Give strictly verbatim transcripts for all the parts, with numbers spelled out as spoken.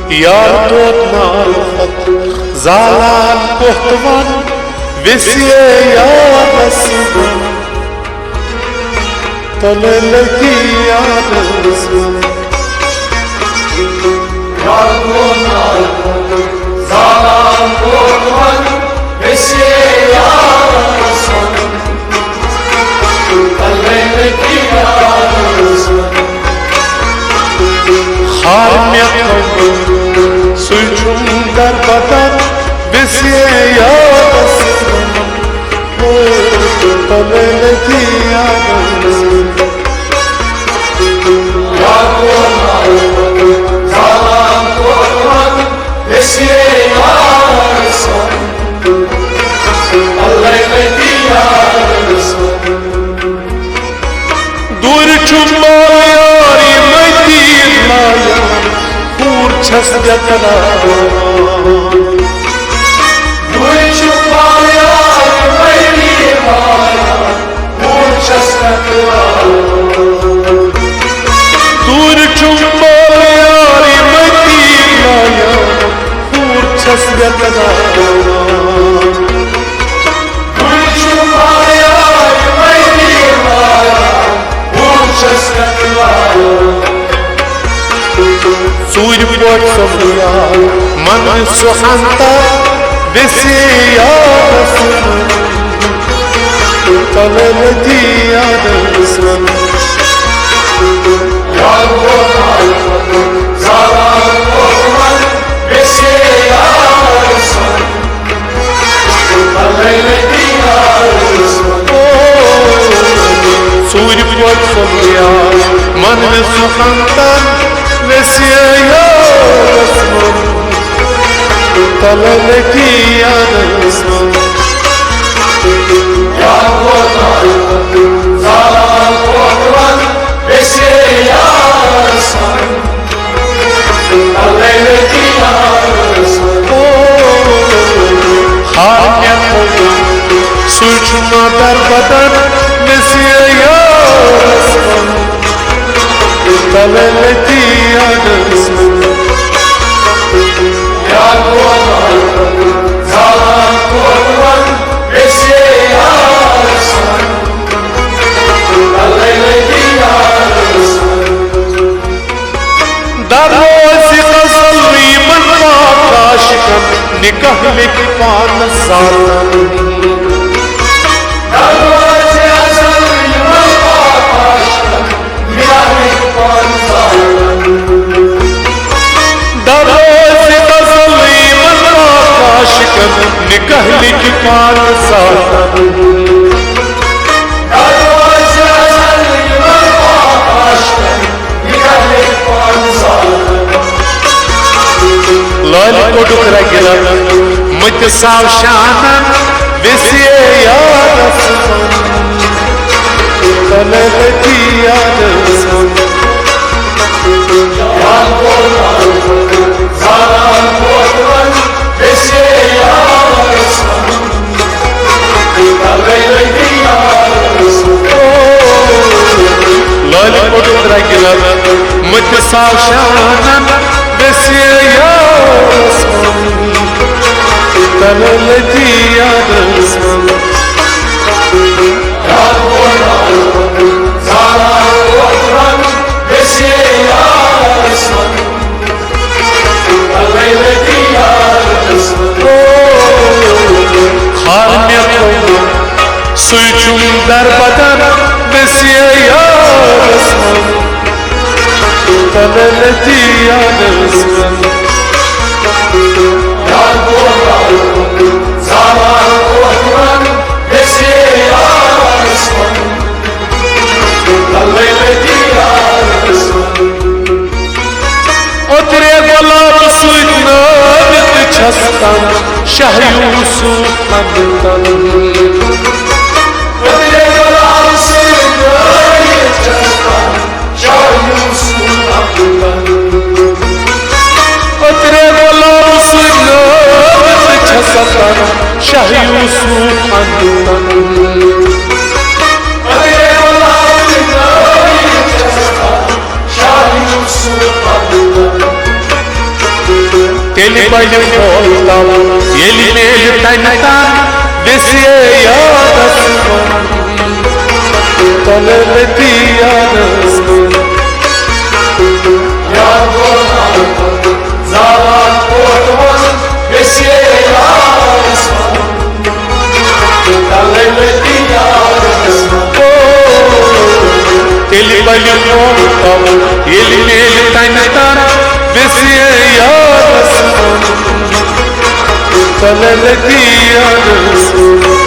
یار دود نار پتہٕ زالان کوٚت وَن ویسے یارس وَن۔ تلے لگی یارس وَن۔ یار دود نار پتہٕ زالان کوٚت وَن ویسے یارس وَن۔ خار مےٚ کوٚر، سُے چھُم دربدر، ویسے یارس۔ او، تلے لگی یارس۔ دوٗرِ چھُم مول یار یِمے تیٖر لایان، کوٗر چھَس بے قرار۔ دوٗرِ چھُم مول یار یِمے تیٖر لایان، کوٗر چھَس بے قرار۔ دوٗرِ چھُم مول یار یِمے تیٖر لایان، کوٗر چھَس بے قرار۔ ژوٗرِ پٲٹھۍ سۄمبریا من سُہ اندر ویسے یارس وَن۔ تلے لگی یارس وَن۔ ژوٗرِ پٲٹھۍ سۄمبریا من سُہ اندر ویسے یارس وَن۔ تلے لگی یارس وَن۔ خار مےٚ کوٚر، سُے چھُ مےٚ دربدر، ویسے یارس وَن۔ تلے لگی یارس وَن۔ دروازِ غزل یِمن پاک عاشقن، نکاح لیکھِ پانس ذاتن۔ دروازِ غزل یِمن پاک عاشقن، نکاح لیکھِ پانس ذاتن۔ دروازِ غزل یِمن پاک عاشقن، نکاح لیکھِ پانس ذاتن۔ لالہِ کوٚڈُکھ رگہِ رگ مٔتہِ ساو شانن، ویسے یارس وَن۔ تلے لگی یارس وَن۔ لالہِ کوٚڈُکھ رگہِ رگ مٔتہِ ساو شانن، ویسے یارس وَن۔ تلے لگی یارس وَن۔ خار مےٚ کوٚر، سُے چھُم دربدر، ویسے یارس وَن۔ تلے لگی یارس وَن۔ اوترے گۄلاب سۭتۍ نٲوِتھ چھَس تَن شاہ یوٗسُف پنٛڈتَن۔ اوترے گۄلاب سۭتۍ نٲوِتھ چھَس تَن شاہ یوٗسُف پنٛڈتَن۔ اوترے گۄلاب سۭتۍ نٲوِتھ چھَس تَن شاہ یوٗسُف پنٛڈتَن۔ اوترے گۄلاب سۭتۍ نٲوِتھ چھَس تَن شاہ یوٗسُف پنٛڈتَن۔ ییٚلہِ بَلہِ مول تَل، ییٚلہِ میلہِ تَنہِ تَن، ویسے یادَس منٛز، تَلہٕ لٔتی یادَس منٛز۔ یاد گوٚو زالان کوٹ منٛز، ویسے یادَس منٛز۔ تیٚلہِ بَلہِ موقعہٕ، ییٚلہِ میلہِ تَنہِ تَن، ویسے یادَس منٛز۔ تَلہٕ لٔتی یادَس منٛز۔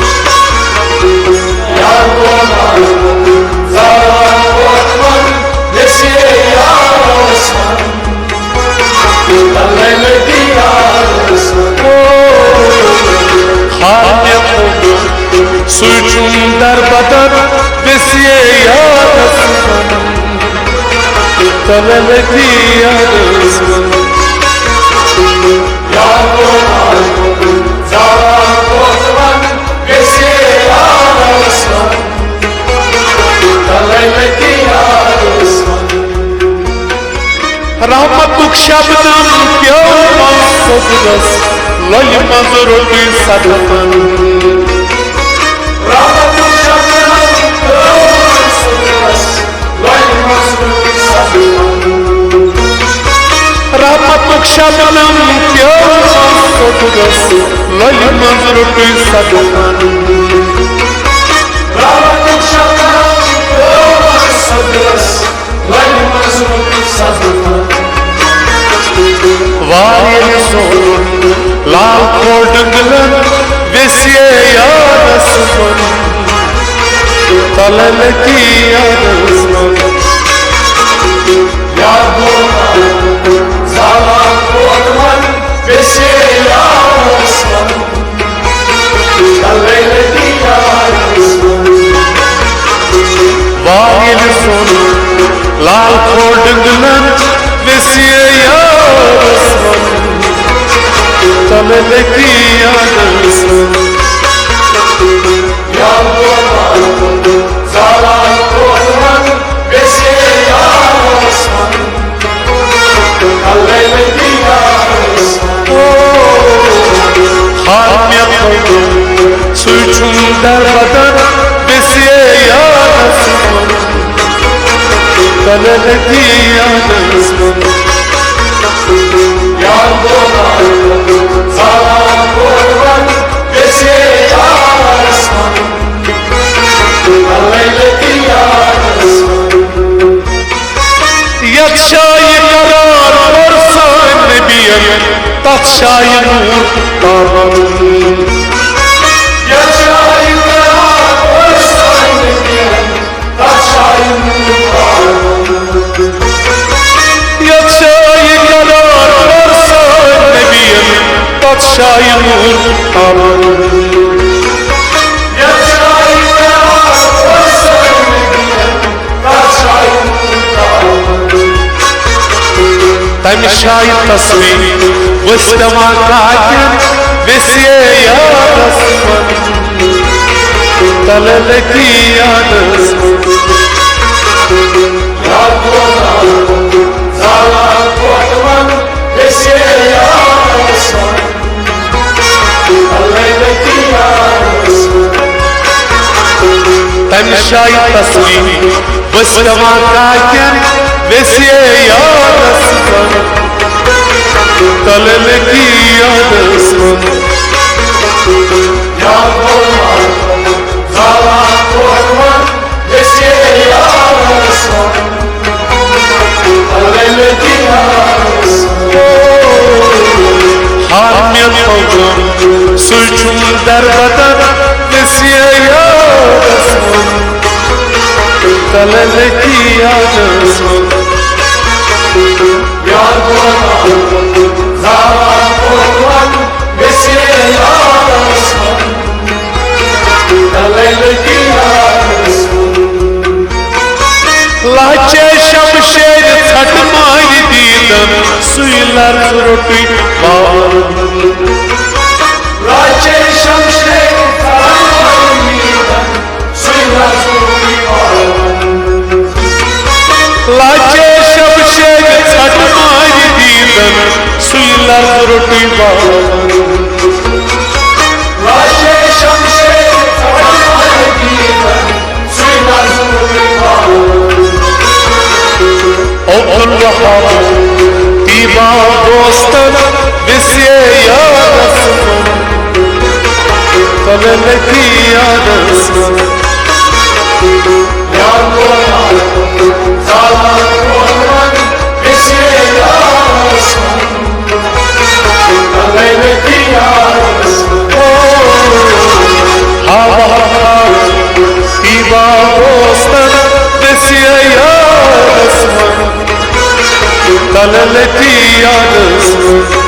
ہر مےٚ سُے چھُم دربدر، ویسے یادَس منٛز۔ تَلہٕ لٔتی یادَس منٛز۔ رحمتُک شبنم پیوٚو منٛز صبحس، لۄلہِ منٛز روٚٹُے صدفن۔ رحمتُک شبنم پیوٚو منٛز صبحس، لۄلہِ منٛز روٚٹُے صدفن۔ رحمتُک شبنم پیوٚو منٛز صبحس، لۄلہِ منٛز روٚٹُے صدفن۔ رحمتُک شبنم پیوٚو منٛز صبحس، وارِ سونُن لال کھوڑ ڈنگلن، ویسے یادَس منٛز۔ تَلہٕ لٔتی یادَس منٛز۔ یاد گوٚو زالان کوٹ منٛز، ویسے یادَس منٛز۔ وارِ سونُن لال کھوڑ ڈنگلن، ویسے یادَس منٛز۔ تَلہٕ لٔتی یادَس منٛز۔ ہر مےٚ پھوٚٹُن، سُے چھُم دربدر، ویسے یادَس منٛز۔ تَلہٕ لٔتی یادَس منٛز۔ یَتھ جایہِ قرار کوٚر سٲنۍ نبیَن، تَتھ جایہِ نوٗر تابان۔ یَتھ جایہِ قرار کوٚر سٲنۍ نبیَن، تَتھ جایہِ نوٗر تابان۔ یَتھ جایہِ قرار کوٚر سٲنۍ نبیَن، تَتھ جایہِ نوٗر تابان۔ یَتھ جایہِ قرار کوٚر سٲنۍ نبیَن، تَمہِ جایہِ تصویر ؤژھ پٮ۪وان کاتٮ۪ن، ویسے یادَس منٛز۔ تَلہٕ لٔتی یادَس منٛز۔ یاد گوٚو زالان کوٹ منٛز، ویسے یادَس منٛز۔ تَمہِ جایہِ تصویر ؤژھ پٮ۪وان کاتٮ۪ن، ویسے یادَس منٛز۔ تَلہٕ لٔتی یادَس منٛز۔ ہر مےٚ پھوٚٹُن، سُے چھُم دربدر، ویسے یادَس منٛز۔ تَلہٕ لٔتی یادَس منٛز۔ لہچے شمشیر ژھٹہٕ مارِ دیٖدن، سُے لرزٕ روٚٹُے وارٕ۔ لہچے شمشیر ژھٹہٕ مارِ دیٖدن، سُے لرزٕ روٚٹُے وارٕ۔ لہچے شمشیر ژھٹہٕ مارِ دیٖدن، سُے لرزٕ روٚٹٕے باوان۔ لاشے شمشیر ژٹان دیٖدن، سُے نظمُے باوان۔ عبدالوہاب طیبہ دوستن ویسے یارس من، تلے لتی یارس من۔ یار بولان، زالان بولان، ویسے یارس من۔ ہا وہاب، طیبہ دوستن ویسے یارس من، تلے لتی یارس من۔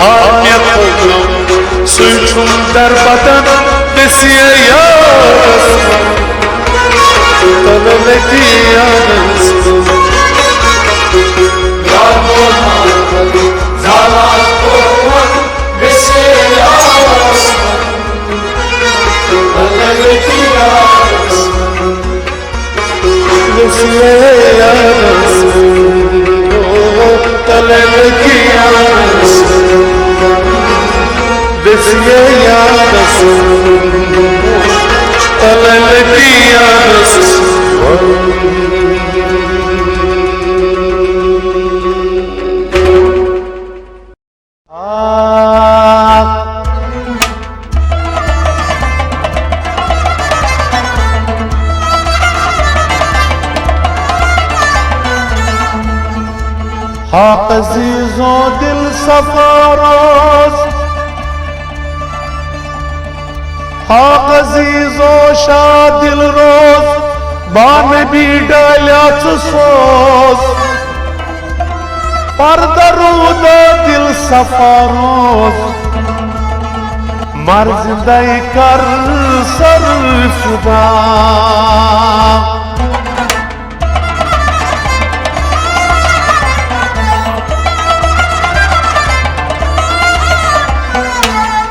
ہا مےٚ پوٚگنم سُے چھُم دربدن دٔسیے یارس، تلہٕ لٔگی یارس۔ ہاک عزیزو دل صفا روز، ہاک عزیزو شاہ دل روز، با نبی ڈالیا ژٕ سوز۔ پردہ روٗدہ دل صفا روز، مر زندے کر سر فدا۔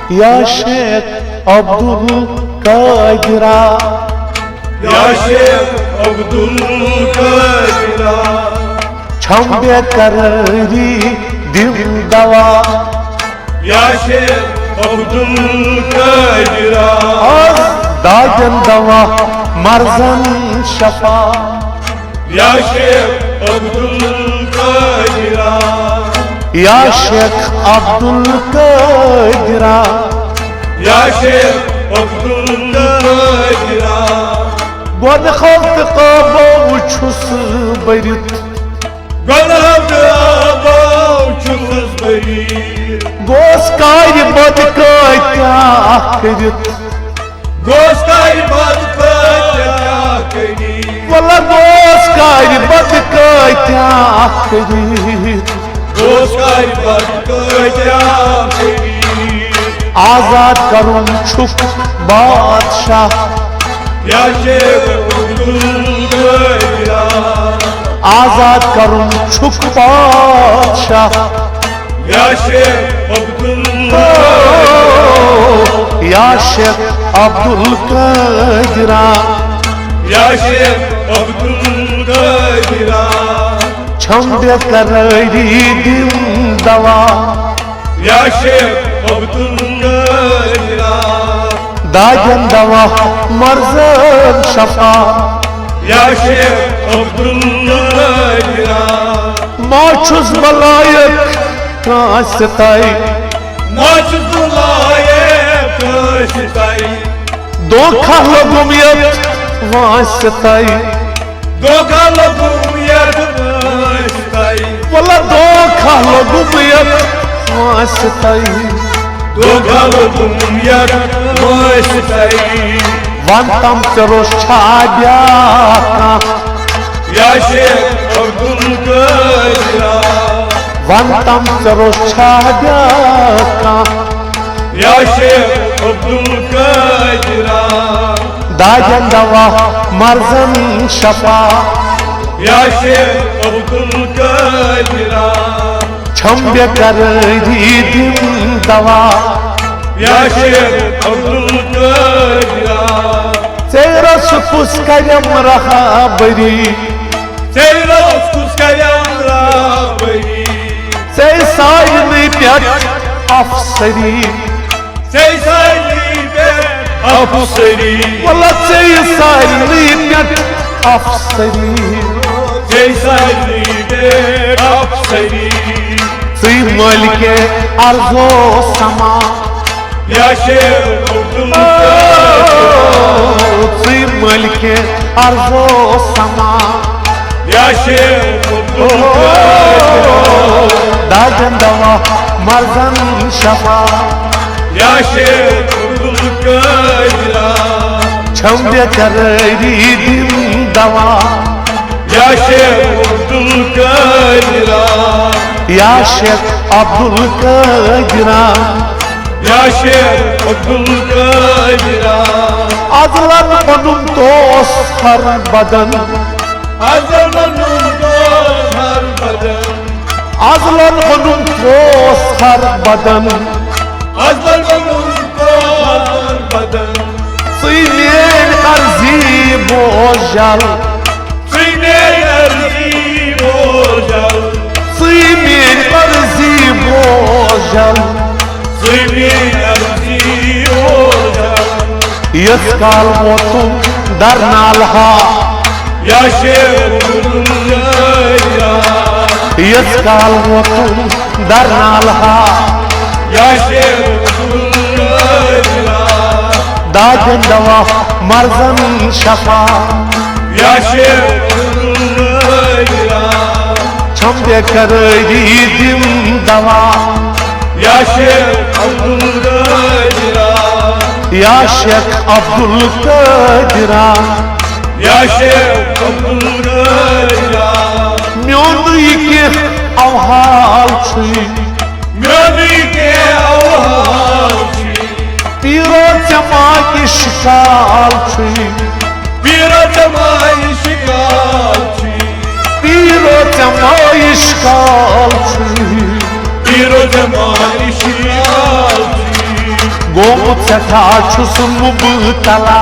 یا شیخ عبدالقادرا، یا شیخ عبدالقادرا، چھم بے قراری دِم دوا۔ یا شیخ عبدالقادرا، آز دادٮ۪ن دوا مرضن شفا۔ یا شیخ عبدالقادرا، یا شیخ عبدالقادرا، یا شیخ عبدالقادرا۔ گۄڈٕ ہفتہٕ قابو چھُس بٔرِتھ، گۄڈٕ ہفتہٕ قابو چھُس بٔرِتھ۔ گوس کارِ بد کٲتیٛاہ کٔرِتھ۔ گوس کارِ بد کٲتیٛاہ کٔرِتھ۔ وَلہٕ گوس کارِ بد کٲتیٛاہ کٔرِتھ۔ گوس کارِ بد کٲتیٛاہ کٔرِتھ۔ آزاد کرُن چھُکھ بادشاہ۔ یا شیخ عبدالقادرا، آزاد کرُن چھُکھ بادشاہ۔ یا شیخ عبدالقادرا، یا شیخ عبدالقادرا، یا شیخ عبدالقادرا۔ چھم بے قراری دِم دوا۔ یا شیخ عبدالقادرا، دادٮ۪ن دوا مرضن شفا۔ یا شیخ عبدالقادرا، ما چھُس بہٕ لایق کٲنٛسہِ تۄہہِ۔ ما چھُس بہٕ لایق کٲنٛسہِ تۄہہِ۔ دھوکہ لوٚگُم یتھ وٲنٛسہِ تۄہہِ۔ دھوکہ لوٚگُم یتھ وٲنٛسہِ تۄہہِ۔ وَلہٕ دھوکہ لوٚگُم یتھ وٲنٛسہِ تۄہہِ۔ دھوکہ لوٚگُم یتھ وٲنٛسہِ تۄہہِ۔ وَن تم ژےٚ روٚس چھا بیٛاکھ کانٛہہ۔ یا شیخ عبدالقادرا۔ وَن تم ژےٚ روٚس چھا بیٛاکھ کانٛہہ۔ یا شیخ عبدالقادرا۔ دادٮ۪ن دوا مرضن شفا۔ یا شیخ عبدالقادرا۔ چھم بے قراری دِم دوا۔ یا شیخ عبدالقادرا۔ ژےٚ رس کُس کریم رہبری۔ ژےٚ رس کُس کریم رہبری۔ ژےٚ سارنٕے پٮ۪ٹھ افسری۔ ژےٚ سارنٕے پٮ۪ٹھ افسری۔ وَلہٕ ژےٚ سارنٕے پٮ۪ٹھ افسری۔ ژےٚ سارنٕے پٮ۪ٹھ افسری۔ ژٕے مٲلکِ ارض و سما۔ یا شیخ عبدالقادر۔ ژٕے مٲلکِ ارض و سما۔ یا شیخ عبدالقادر۔ دادن دوا مرزن شفا۔ یا شیخ عبدالقادر۔ چھم بے قراری دِم دوا۔ یا شیخ عبدالقادرا۔ یا شیخ عبدالقادرا۔ یا شیخ عبدالقادرا۔ از لن پنُن توس ہر بدن۔ از لن پنُن توس ہر بدن۔ از لن پنُن توس ہر بدن۔ از لن پنُن توس ہر بدن۔ ژٕے میٲنۍ عرضی بوزل۔ ژٕے میٲنۍ عرضی بوزل۔ ژٕے میٲنۍ عرضی بوزل۔ ژٕے میٲنۍ عرضی بوزل۔ یس کال ووتُم درنال ہا۔ یا شیخ عبدالقادرا۔ یس کال ووتُم درنال ہا۔ یا شیخ عبدالقادرا۔ دادن دوا مرزن شفا۔ یا شیخ عبدالقادرا۔ چھم بے قراری دِم دوا۔ یا شیخ عبدالقادرا۔ یا شیخ عبدالقادرا۔ یا شیخ عبدالقادرا۔ میون یہِ کینٛہہ اوحال چھُے۔ میون یہِ کینٛہہ اوحال چھُے۔ پیٖرو ژےٚ ما اِشکال چھُے۔ پیٖرو ژےٚ ما اِشکال چھُے۔ پیٖرو ژےٚ ما اِشکال چھُے۔ پیٖرو ژےٚ ما اِشکال چھُے۔ گوٚمُت سٮ۪ٹھاہ چھُس مُبتلا۔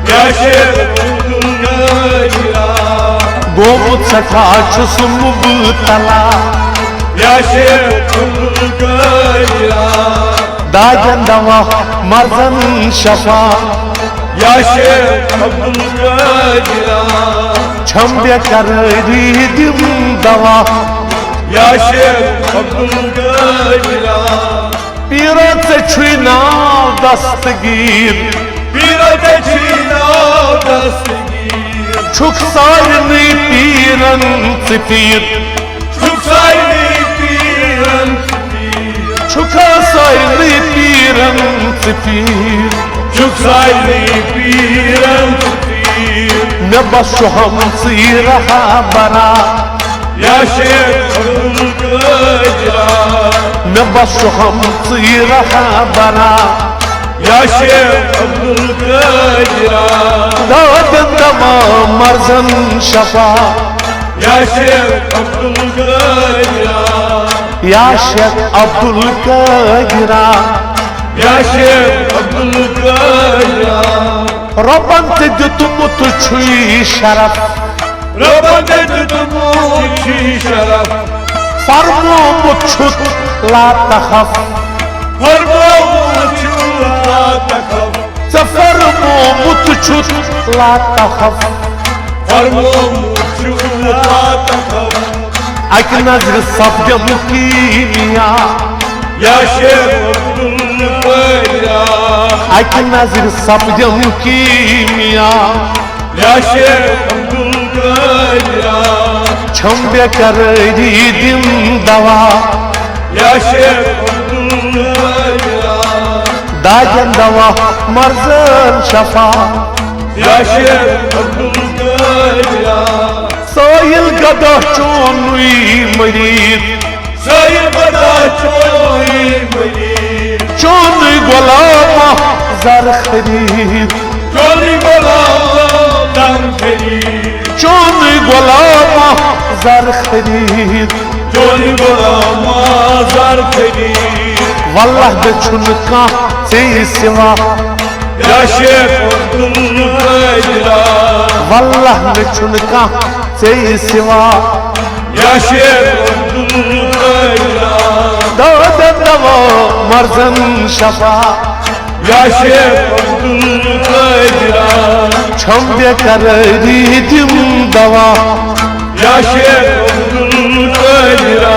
یا شیخ عبدالقادرا۔ گوٚمُت سٮ۪ٹھاہ چھُس مُبتلا۔ یا شیخ عبدالقادرا۔ دادن دوا مرزن شفا۔ یا شیخ عبدالقادرا۔ چھم بے قراری دِم دوا۔ یا شیخ عبدالقادرا۔ پیٖرو ژےٚ چھُے ناو دستگیٖر۔ پیٖرو ژےٚ چھُے ناو دستگیٖر۔ چھُکھ سارنٕے پیٖرن ژٕ پیٖر۔ چھُکھ سارنٕے پیٖرن ژٕ پیٖر۔ چھُکھ سارنٕے پیٖرن ژٕ پیٖر۔ چھُکھ سارنٕے پیٖرن ژٕ پیٖر۔ مےٚ بس چھُ ہمسٕے رہبرا۔ یا شیخ عبدالقادرا۔ مےٚ بس چھُ ہمسٕے رہبرا۔ یا شیخ عبدالقادرا۔ دادن دوا مرزن شفا۔ یا شیخ عبدالقادرا۔ یا شیخ عبدالقادرا۔ یا شیخ عبدالقادرا۔ رۄبن تہِ دیُتمُت چھُے شرف۔ رۄبن تہِ دیُتمُت چھُے شرف۔ فرمومُت چھُتھ لا تخف۔ فرمومُت چھُتھ لا تخف۔ ژےٚ فرمومُت چھُتھ لا تخف۔ فرمومُت چھُتھ لا تخف۔ اکہِ نظرِ سپدم کیمیا۔ یا شیخ عبدالقادرا۔ اکہِ نظرِ سپدم کیمیا۔ یا شیخ عبدالقادرا۔ چھم بے قراری دِم دوا۔ یا شیخ عبدالقادرا۔ دادن دوا مرزن شفا۔ یا شیخ عبدالقادرا۔ سٲیِل گدا چونُے مریٖد۔ سٲیِل گدا چونُے مریٖد۔ چونُے غلام زر خریٖد۔ چونُے غلام زر خریٖد۔ چونُے غلام زر خریٖد۔ چونُے غلام زر خریٖد۔ واللہ مےٚ چھُنہٕ کانٛہہ ژےٚ سوا۔ یا شیخ عبدالقادرا۔ واللہ مےٚ چھُنہٕ کانٛہہ ژےٚ سوا۔ یا شیخ عبدالقادرا۔ دادن دوا مرضن شفا۔ یا شیخ عبدالقادرا۔ چھم بے قراری دِم دوا۔ یا شیخ عبدالقادرا۔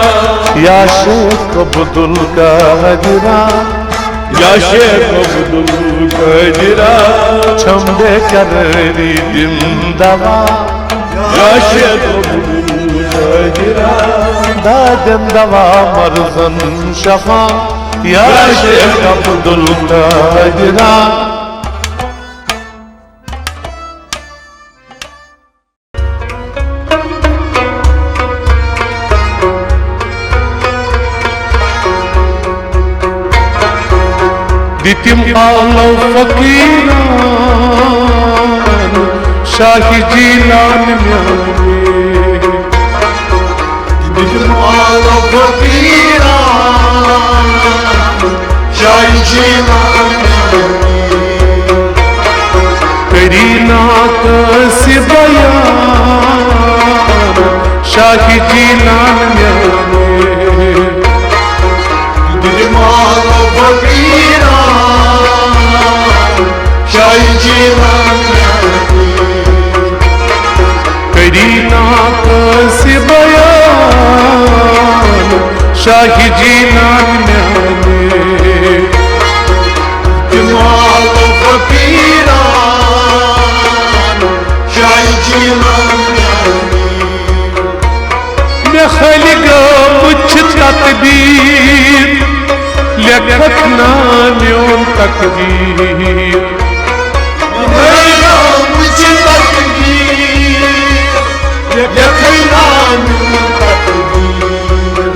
یا شیخ عبدالقادرا۔ یا شیخ عبدالقادرا۔ چھم بے قراری دِم دوا۔ یا شیخ عبدالقادرا۔ دادن دوا مرضن شفا۔ یا شیخ عبدالقادرا۔ دِتِم آلو فقیران شاہ جیلان میانے۔ دِتِم آلو فقیران شاہ جیلان میانے۔ کرینا کٲنٛسہِ بیان شاہ جیلان میانے۔ دِتِم آلو فقیران شاہ جیلان میانے۔ کرینا کٲنٛسہِ بیان شاہ جیلان میانے۔ دِتِم آلو فقیران شاہ جیلان میانے۔ مےٚ خٲلی گٔمٕژ چھِ تقدیٖر، لیکھکھ نا میون تقدیٖر۔ مےٚ خٲلی گٔمٕژ چھِ تقدیٖر، لیکھکھ نا میون تقدیٖر۔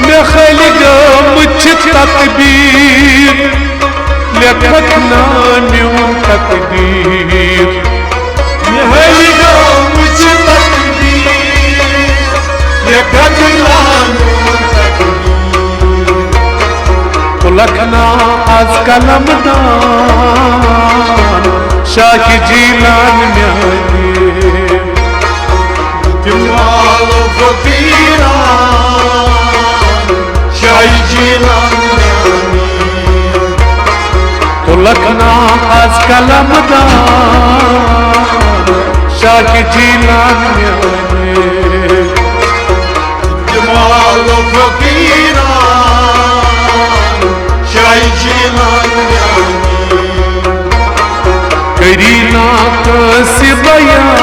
مےٚ خٲلی گٔمٕژ چھِ تقدیٖر، لیکھکھ نا میون تقدیٖر۔ مےٚ ہٲوِ گٲمٕژ تقدیٖر، مےٚ کھژٕے لانُن تقدیٖر۔ تُلکھ نا از قلم دان، شاہ جیلان میانہِ۔ تِم آلو فقیران، شاہ جیلان میانہِ۔ تُلکھ نا از قلم دان، شاہ جیلان میانہِ۔ جمال فقیران، شاہ جیلان میانہِ۔ کرینا کٲنٛسہِ بیان،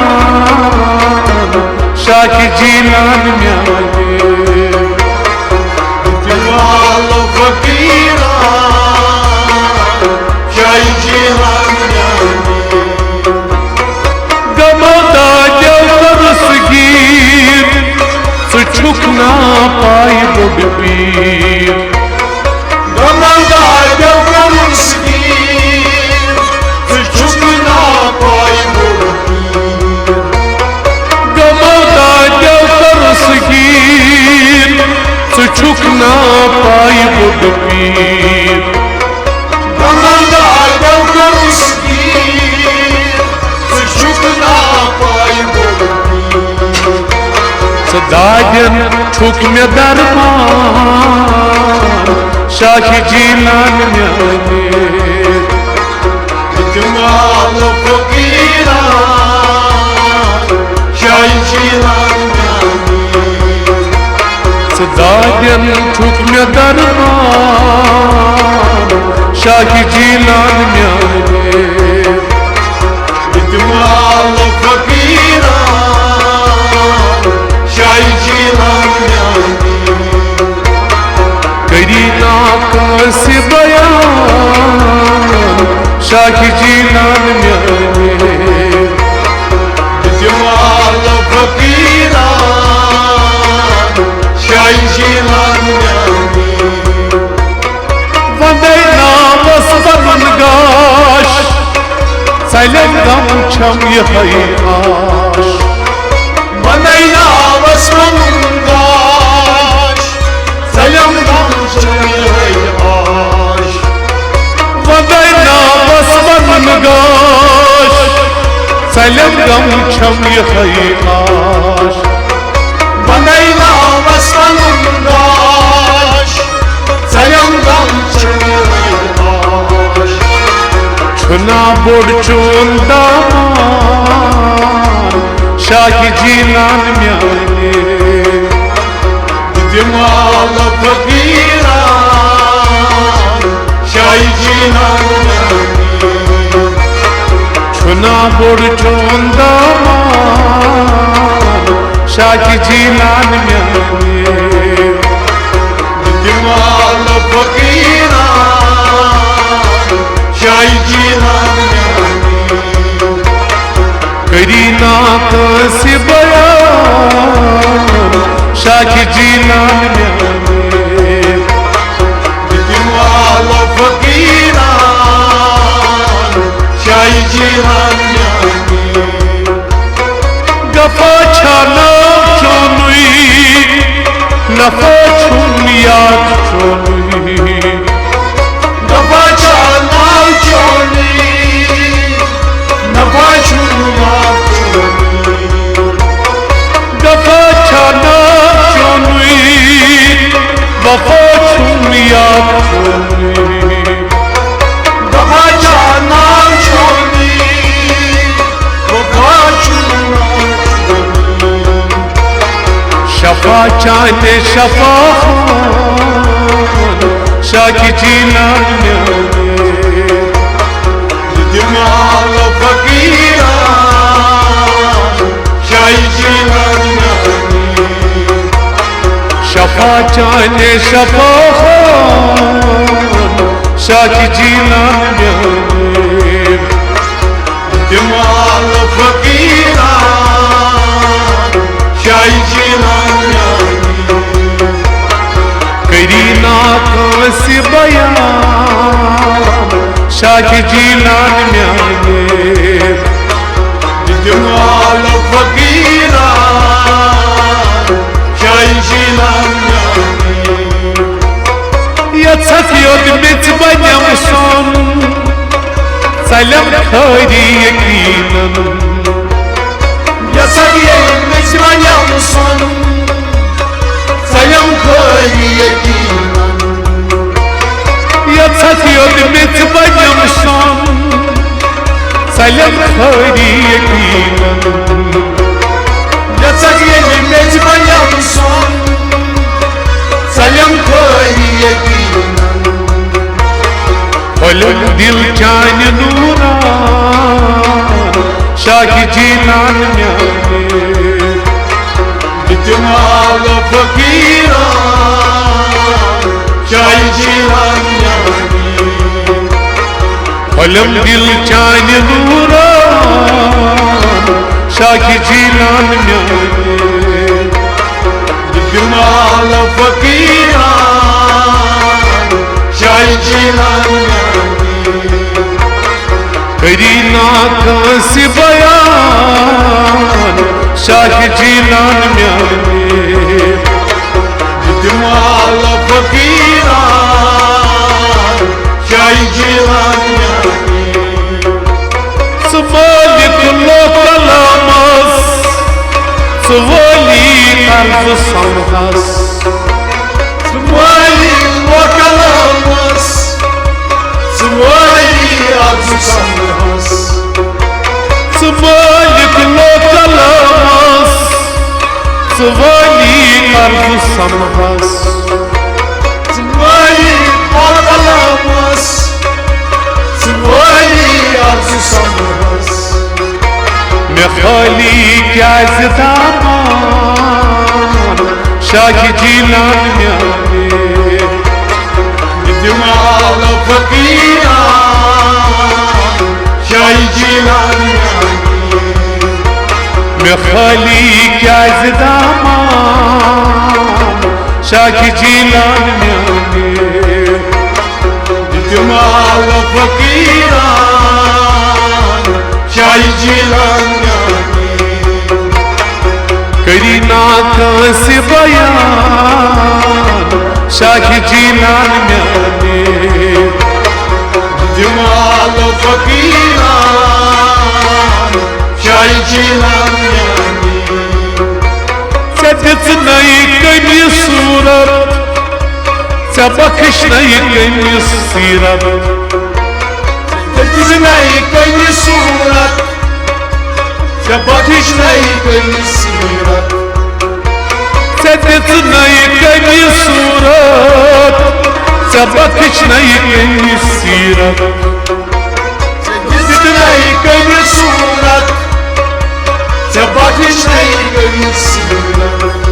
شاہ جیلان میانہِ۔ جمال فقیران، شاہ جیلان میانہِ۔ غمو دادیو کوٚرُس گیٖر، ژٕ چھُکھ نا پاے بوٚڑ پیٖر۔ غمو دادیو کوٚرُس گیٖر، ژٕ چھُکھ نا پاے بوٚڑ پیٖر۔ غمو دادیو کوٚرُس گیٖر، ژٕ چھُکھ نا پاے بوٚڑ پیٖر۔ غمو دادیو کوٚرُس گیٖر، ژٕ چھُکھ نا پاے بوٚڑ پیٖر۔ ژٕ دادٮ۪ن چھُکھ مےٚ درمان، شاہ جیلان میانہِ۔ جمال فقیران، شاہ جیلان میانہِ۔ ژٕ دادٮ۪ن چھُکھ مےٚ درمان، شاہ جیلان میانہِ۔ جمال فقیران، شاہ جیلان میانہِ۔ کرینا کٲنٛسہِ بیان، شاہ جیلان میانہِ۔ جمال فقیران، شاہ جیلان میانہِ۔ وندے ناوس پنُن گاش، ژلٮ۪م غم چھم یِہوٚے آش۔ وندے ناوس پنُن گاش، ژلٮ۪م غم چھم یِہوٚے ژلٮ۪م غم چھم یِہوٚے آش۔ بندے لاوس پنُن گاش۔ ژلٮ۪م غم چھم یِہوٚے آش۔ چھُنا بوٚڑ چون دامان شاہہِ جیٖلان میانہِ؟ دِمال فقیران شاہہِ جیٖلان میانہِ۔ چھُنا بوٚڑ چون دامان شاہہِ جیٖلان میانہِ؟ دِمال فقیران شاہہِ جیٖلان میانہِ۔ کٔری نا کٲنٛسہِ بیان شاہہِ جیٖلان میانہِ۔ دِمال فقیران شاہہِ جیٖلان میانہِ۔ غفا چھا ناو چونُے، نفع چھُم یاد چونُے۔ غفا چھا ناو چونُے، نفع چھُم یاد چونُے۔ غفا چھا ناو چونُے، وفا چھُم یاد چونُے۔ وفا چھا ناو چونُے، وفا چھُم ناو چونُے۔ شفا چاہتے شفا خان، شاہہِ جیٖلان میانہِ۔ دِمال فقیران شاہہِ جیٖلان میانہِ۔ شفا چاہتے شفا خان، شاہہِ جیٖلان میانہِ۔ دِمال فقیران شاہہِ جیٖلان میانہِ۔ کٔری نا کٲنٛسہِ بیان شاہہِ جیٖلان میانہِ۔ دِمال فقیران شاہہِ جیٖلان میانہِ۔ یَژھکھ یوٚت مےٚ ژٕ بنٮ۪م سۄن، ژَلٮ۪م خٲری یقیٖنن۔ یَژھکھ ییٚلہِ مےٚ ژٕ بنٮ۪م سۄن، ژَلٮ۪م خٲری یقیٖنن۔ یَژھکھ یوٚت مےٚ ژٕ بنٮ۪م سۄن، ژَلٮ۪م خٲری یقیٖنن۔ یَژھکھ ییٚلہِ مےٚ ژٕ بنٮ۪م سۄن، ژَلٮ۪م خٲری یقیٖنن۔ پھۄلُم دِل چانہِ نوٗران، شاہہِ جیٖلان میانہِ۔ دِمال فقیران، شاہہِ جیٖلان میانہِ۔ پھۄلُم دِل چانہِ نوٗران، شاہہِ جیٖلان میانہِ۔ دِمال فقیران، شاہہِ جیٖلان میانہِ۔ کٔری نا کٲنٛسہِ بیان شاہہِ جیٖلان میانہِ۔ دِمال فقیران شاہہِ جیٖلان میانہِ۔ ژٕ مٲلِک لوہ قلمس، ژٕ وٲلی عرض سمہس۔ ژٕ مٲلِک لوہ قلمس، ژٕ وٲلی عرض سمہس۔ ژٕ مٲلِک لوہ قلمس، ژٕ وٲلی عرض سمہس۔ ژٕ وٲلی لوہ قلمس، ژٕ وٲلی عرض سمہس۔ مےٚ خٲلی کیٛازِ دامان شاہہِ جیٖلان میانہِ۔ دِمال فقیران شاہہِ جیٖلان میانہِ۔ مےٚ خٲلی کیٛازِ دامان شاہہِ جیٖلان میانہِ۔ دِمال فقیران شاہہِ جیٖلان میانہِ۔ کٔری نا کٲنٛسہِ بیان شاہہِ جیٖلان میانہِ۔ دِمال فقیران نَیہِ کٔمِس صوٗرت، ژےٚ بخش نَیہِ کٔمِس سیٖرت۔ دِژ نَیہِ کٔمِس صوٗرت، ژےٚ بخش نَیہِ کٔمِس سیٖرت۔ ژےٚ دِژ نَیہِ کٔمِس صوٗرت، ژےٚ بخش نَیہِ کٔمِس سیٖرت۔ ژےٚ دِژ نَیہِ کٔمِس صوٗرت، ژےٚ بخش نَیہِ کٔمِس سیٖرت۔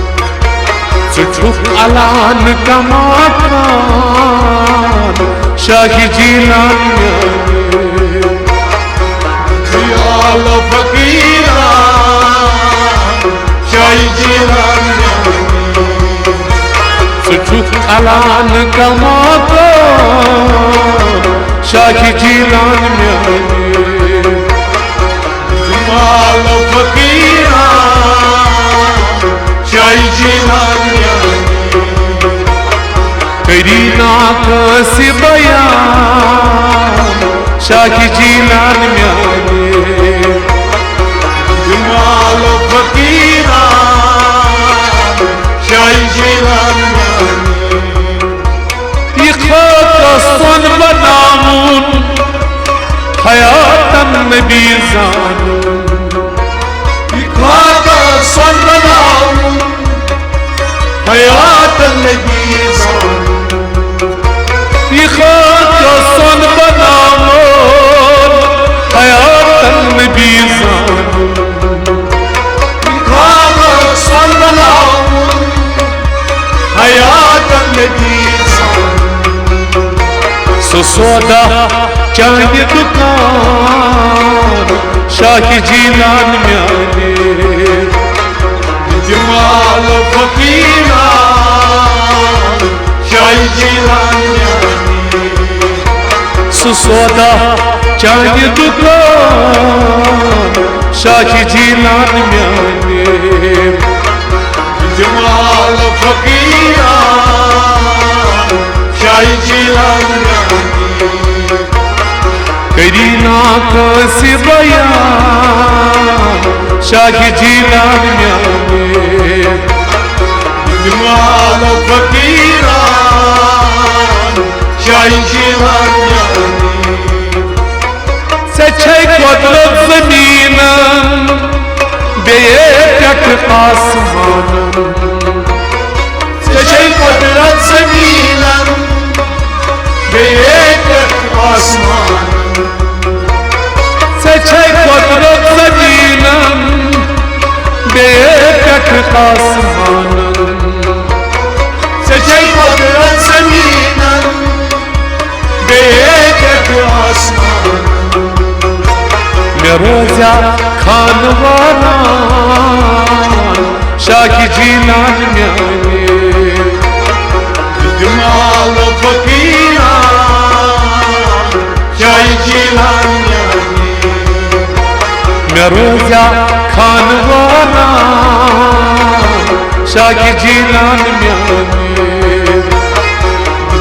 ژٕ چھُکھ الان کماکان، شاہہِ جیلان میانہِ۔ خیال فقیران، شاہہِ جیلان میانہِ۔ ژٕ چھُکھ الان کماکان، شاہہِ جیلان میانہِ۔ جمال فقیران، شاہہِ جیلان میانہِ۔ کٔری نا کٲنٛسہِ بیان، شاہہِ جیلان میانہِ۔ جمال فقیران، شاہہِ جیلان میانہِ۔ یہِ خاکہ سۄن بناوُن، حیاتن نبی زانُن۔ یہِ خاکہ سۄن بناوُن، حیاتن نبی زانُن۔ یہِ خاکہ سۄن بناوُن، حیاتن نبی زانُن۔ خاکہ سۄن بناوُن، حیاتن نبی زانُن۔ سُہ سودا چانہِ دُکان، شاہہِ جیلان میانہِ۔ جمال فقیران، شاہہِ جیلان میانہِ۔ سُہ سودا چانہِ دُکان، شاہہِ جیلان میانہِ۔ جمال فقیران، شاہہِ جیلان میانہِ۔ کٔری نا کٲنٛسہِ بیان، شاہہِ جیلان میانہِ۔ جمال فقیران، شاہہِ جیلان میانہِ۔ ژےٚ چھے قۄدرت زٔمیٖنن، بیٚیہِ پٮ۪ٹھ آسمانن۔ ژےٚ چھے قۄدرت زٔمیٖنن، بیٚیہِ پٮ۪ٹھ آسمانن۔ ژےٚ چھے قۄدرت زٔمیٖنن، بیٚیہِ پٮ۪ٹھ آسمانن۔ ژےٚ چھے قۄدرت زٔمیٖنن، بیٚیہِ پٮ۪ٹھ آسمانن۔ مےٚ روزیا خانواران، شاہہِ جیلان میانہِ۔ جمال فقیران، شاہہِ جیلان میانہِ۔ مےٚ روزیا خانواران، شاہہِ جیلان میانہِ۔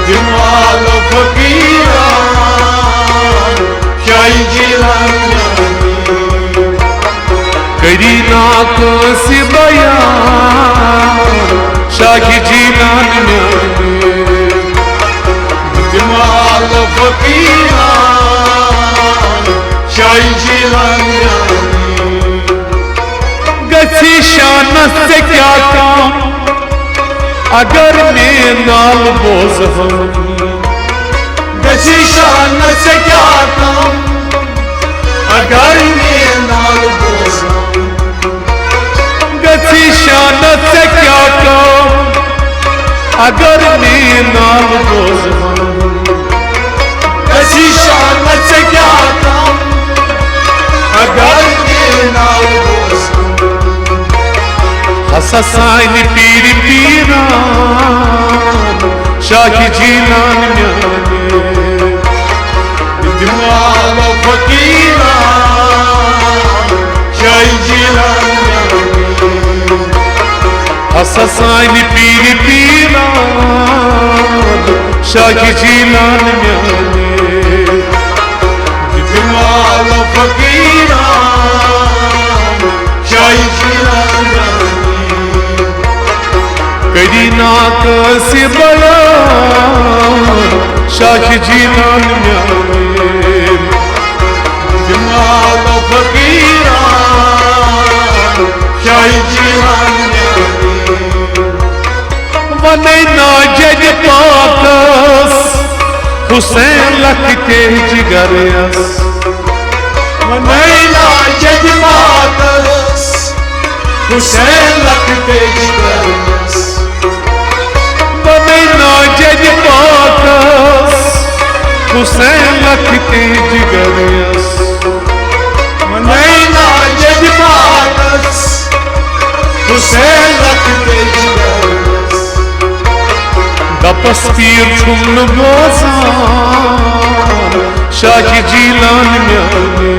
جمال فقیران، شاہہِ جیلان میانہِ۔ کٔری نا کٲنٛسہِ بیان، شاہہِ جیلان میانہِ۔ جمال فقیران، شاہہِ جیلان میانہِ۔ گژھی شانس ژےٚ کیٛاہ کم، اگر مےٚ نال بوزہن۔ گژھی شانس ژےٚ کیٛاہ کم، اگر مےٚ نال بوزہن۔ گژھی شانس ژےٚ کیٛاہ کم، اگر مےٚ نال بوزہن۔ گژھی شانس ژےٚ کیٛاہ کم، اگر مےٚ نال بوزہن۔ ہسا سانہِ پیٖرِ پیٖران، شاہہِ جیلان میانہِ۔ جمال فقیران، شاہہِ جیلان میانہِ۔ ہسا سانہِ پیٖرِ پیٖران، شاہہِ جیلان میانہِ۔ جمال فقیران، شاہہِ جیلان میانہِ۔ بیان شاہ جیلان میانہِ، جمال فقیران شاہ جیلان میانہِ۔ ونے نا جج پاکس حسین لکھ تے جگر یس۔ ونے نا جج پاکس حسین لکھ تے جگر یس۔ ونے نا جج پاکس حسین لکھ تے جگر یس۔ ونے نا جج پاکس حسین لکھ تے جگر یس۔ دپس پیٖر چھُم نہٕ بوزان شاہ جیلان میانہِ۔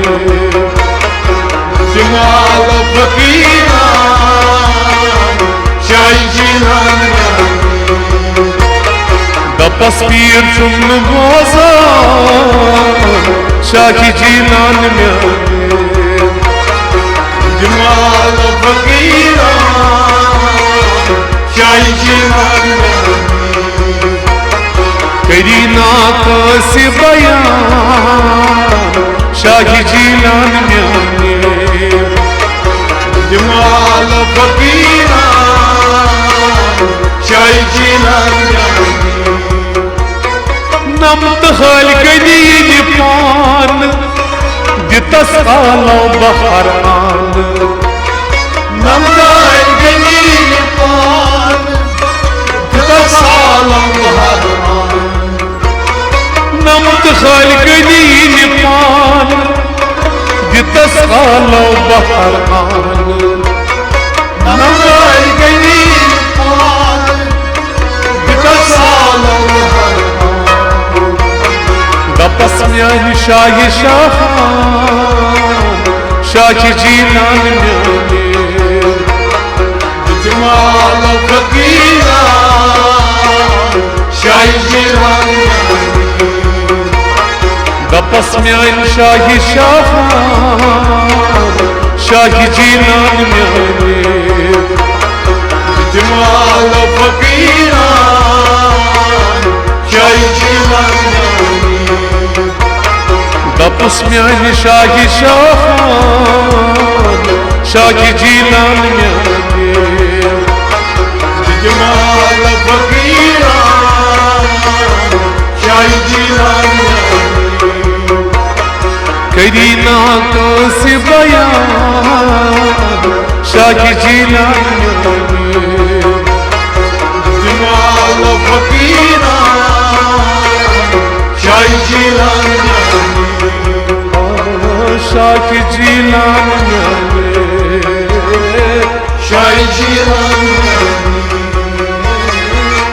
جمال فقیران شاہ جیلان میانہِ۔ دپس پیٖر چھُم نہٕ بوزان شاہ جیلان میانہِ۔ جمال فقیران شاہ جیلان میانہِ۔ کرینا کٲنٛسہِ بیان شاہ جیلان میانہِ۔ جمال فقیران شاہ جیلان میانہِ۔ نمت حال گنی پان دِتس آلو بہر آن۔ نمت حال گنی پان دِتس آلو بہر آن۔ نمت خالقہٕ دِیِن پان، دِتس آلو بہر آن۔ نمت خالقہٕ دِیِن پان، دِتس آلو بہر آن۔ دپس میانہِ شاہہِ شاہان، شاہہِ جیلان میانہِ۔ جمال فقیران، شاہ جیلان۔ دپس میانہِ شاہ شاہان، شاہ جیلان میانہِ۔ جمال فقیران، شاہ جیلان میانہِ۔ دپس میانہِ شاہ شاہان، شاہ جیلان میانہِ۔ جمال فقیران، شاہ جیلان میانہِ۔ کرینا کٲنٛسہِ بیان، شاہ جیلان میانہِ۔ جمال فقیران، شاہ جیلان میانہِ۔ شاہ جیلان میانہِ۔ شاہ جیلان میانہِ۔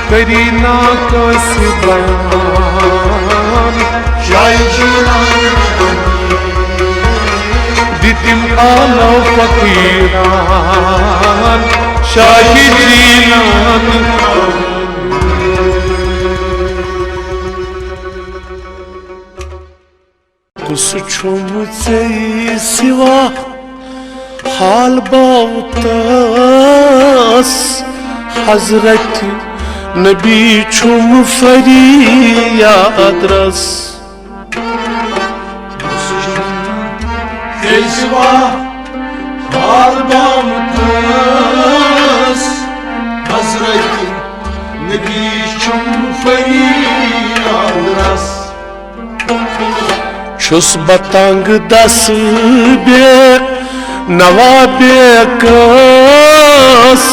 کرینا کٲنٛسہِ بیان، شاہ جیلان میانہِ۔ دِتِم آلو فقیران، شاہ جیلان۔ کُس چھُم ژےٚ سوا حال باوتس؟ حضرت نبی چھُم فریاد رس۔ ژےٚ سوا حال باوتس، حضرت نبی چھُم فریاد رس۔ چھُس بہٕ تنگ دس بے نوا بے کس،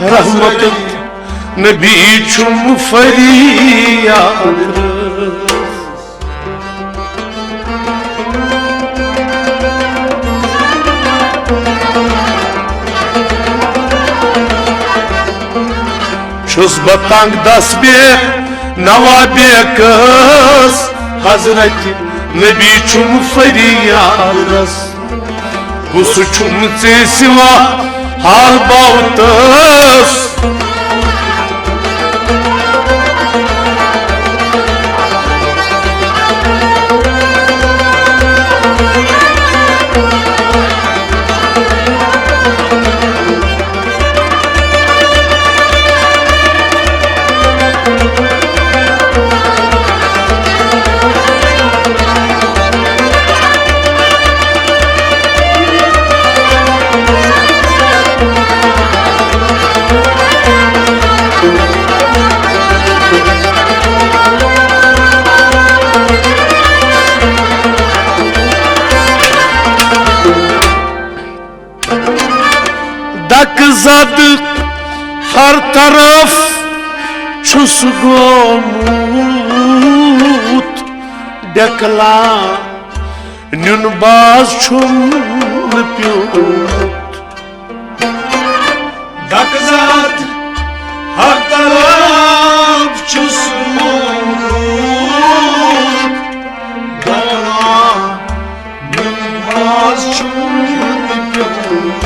رحمت نبی چھُم فریاد۔ چھُس بہٕ تنگ دس بے نوا بے کس، حضرت نبی چھُم فریاد رس۔ کُس چھُم ژےٚ سوا حال باوتس؟ زد ہر طرف چھُس گوٚمُت ڈیکلا، نیُن باز چھُم نہٕ پیوٚمُت۔ دکہٕ زد ہر طرف چھُس گوٚمُت ڈیکلا، نیُن باز چھُم نہٕ پیوٚمُت۔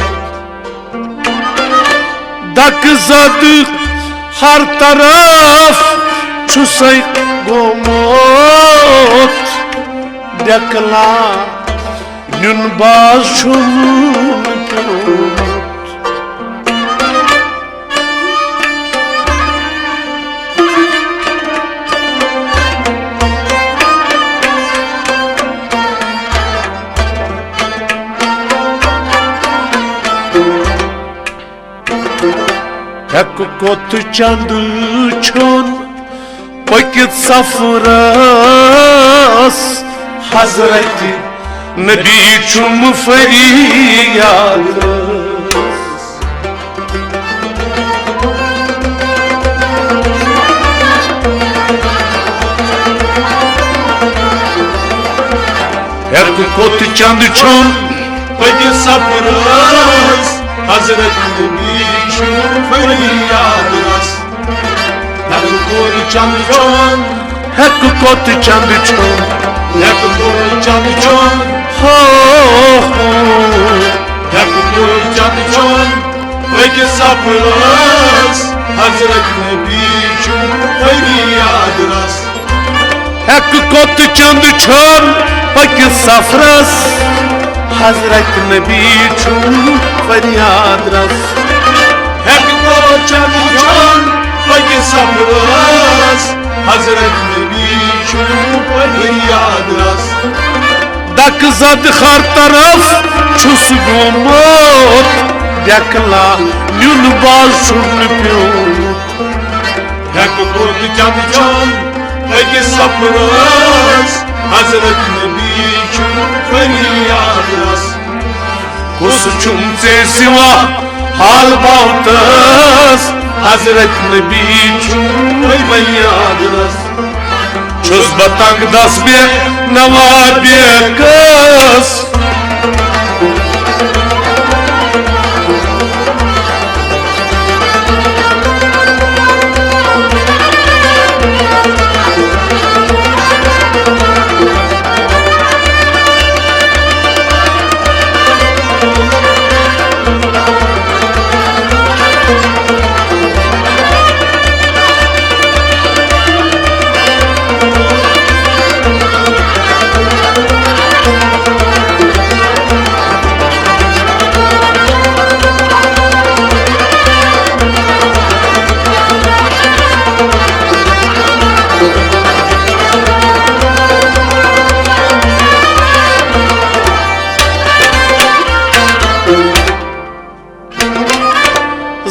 دکہٕ زد ہر طرف چھُسے گوٚمُت ڈیکلا، نیُن باز چھُم نہٕ پیوٚمُت۔ ہیٚکہٕ کوٚت چندٕ چھوٚن پٔکِتھ سفرس، حضرت نبی چھُم فریاد۔ ہیٚکہٕ کوٚت چندٕ چھوٚن پٔکِتھ سفرس، حضرت نبی چھُم فریاد رس۔ ہیٚکہٕ کوٚت چندٕ چھوٚن، ہیٚکہٕ کوٚت چندٕ چھوٚن، ہیٚکہٕ کوٚت چندٕ چھوٚن، ہو، ہو۔ ہیٚکہٕ کوٚت چندٕ چھوٚن، أکِس سفرس، حضرت نبی چھُم فریاد رس۔ ہیٚکہٕ کوٚت چندٕ چھوٚن أکِس سفرس، حضرت نبی چھُم فریاد رس۔ ہیٚکہٕ کوٚت چندٕ چھوٚن أکِس سفرس، حضرت نبی چھُم فریاد رس۔ دکہٕ زد ہر طرف چھُس گوٚمُت ڈیکلا، نیُن باز چھُم نہٕ پیوٚمُت۔ ہیٚکہٕ کوٚت چندٕ چھوٚن أکِس سفرس، حضرت نبی چھُم فریاد رس۔ کُس چھُم ژےٚ سوا حال باوتس، حضرت نبی چھُم فریاد رس۔ چھُس بہٕ تنگ دس بے نوا بے کس۔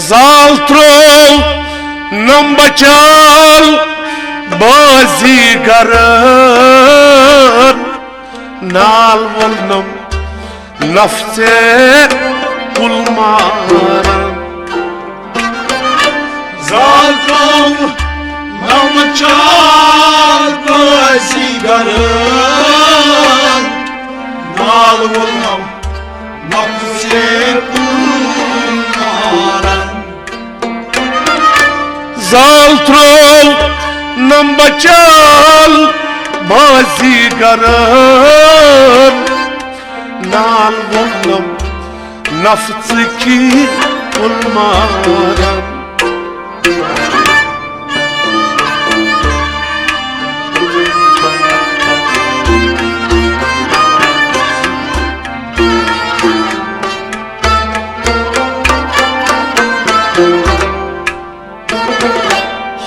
زال ترٛوو نم بچال بازی گرن، نال وول نم نفژے کُل مارن۔ زال ترٛوو نم بچال بازی گرن، نال وول نم نفژے کُل مارن۔ زال ترٛوو نم بچال بازی گرن، نال وول نم نفژ کی کُل مارن۔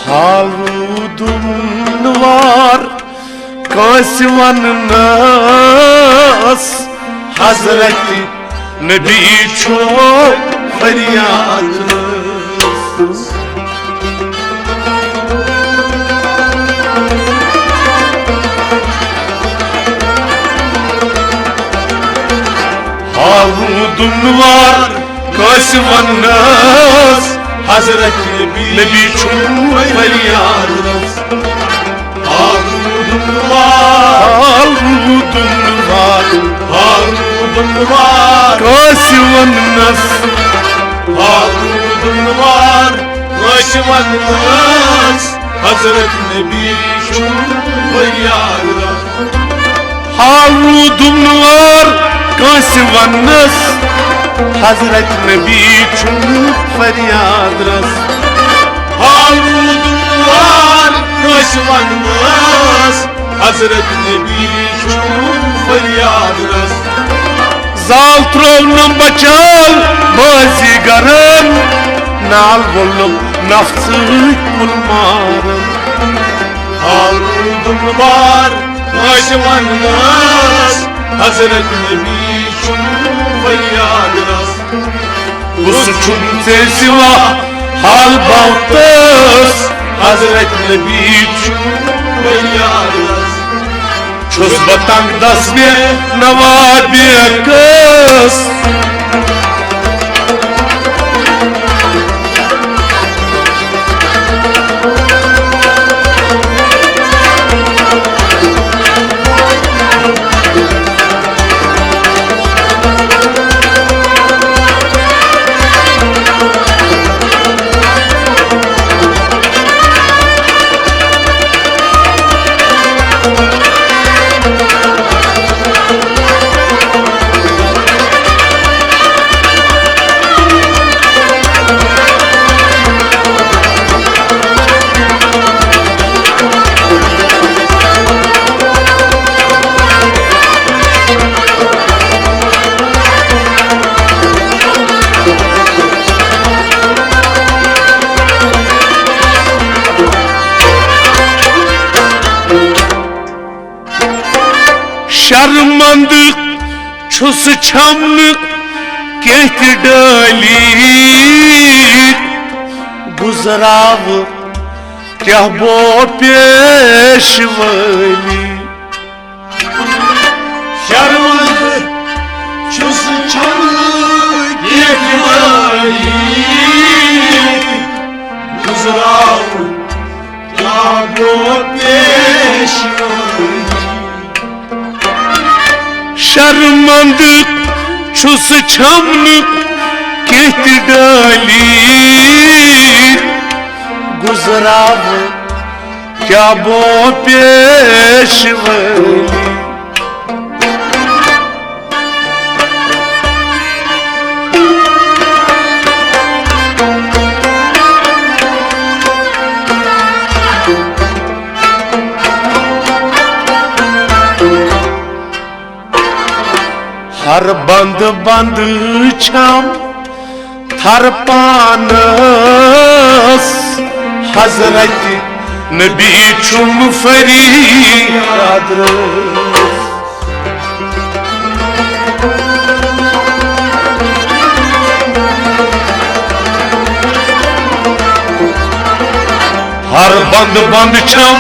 حال روٗدُم نہٕ وار کٲنٛسہِ وننس، حضرت نبی چھُ فریاد۔ حال روٗدُم نہٕ وار کٲنٛسہِ وننس حضرت نبی چھُم فریاد رس۔ حال روٗدُم وار، حال روٗدُم وار، حال روٗدُم وار۔ کٲنٛسہِ وننس، حال روٗدُم وار، کٲنٛسہِ وننس حضرت نبی چھُم فریاد رس۔ حال روٗدُم نہٕ وار کٲنٛسہِ وننس، حضرت نبی چھُم فریاد رس۔ حال روٗدُم نہٕ وار کٲنٛسہِ وننس، حضرت نبی چھُم فریاد رس۔ زال ترٛوونم بچال بٲزی گرن، نال وولنم نفژٕکۍ کُل مارن۔ حال روٗدُم نہٕ وار کٲنٛسہِ وننس، حضرت نبی چھُم فریاد رس۔ کُس چھُم ژےٚ سوا حال باوتس، حضرت نبی چھُم فریاد رس۔ چھُس بہٕ تنگ دس مےٚ نوابیکس۔ شرمندٕ چھُس چھم نہٕ کینٛہہ تہِ ڈٲلی، گُزراوٕ کیٛاہ بو پیشوٲلی۔ شرمندٕ چھُس چھم نہٕ کینٛہہ تہِ ڈٲلی، گُزراوٕ کیٛاہ گوٚو پیشوٲیی؟ شرمندٕ چھُس چھم نہٕ کینٛہہ تہِ ڈٲلی، گُزراوٕ کیٛاہ گوٚو پیشوٲیی؟ ہر بند بند چھم تھر پانس، حضرت نبی چھم فریاد رس۔ ہر بند بند چھم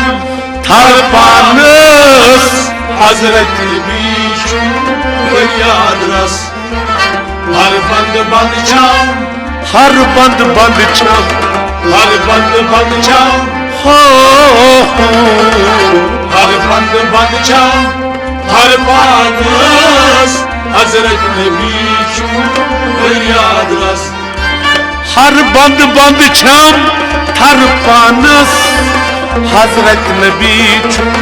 تھر پانس، حضرت نبی چھم فریاد رس۔ ہر بند بند چھم، ہر بند بند چھم، ہر بند بند چھم، ہو، ہو۔ ہر بند بند چھم تھر پانس، حضرت نبی چھم فریاد رس۔ ہر بند بند چھم تھر پانس، حضرت نبی چھم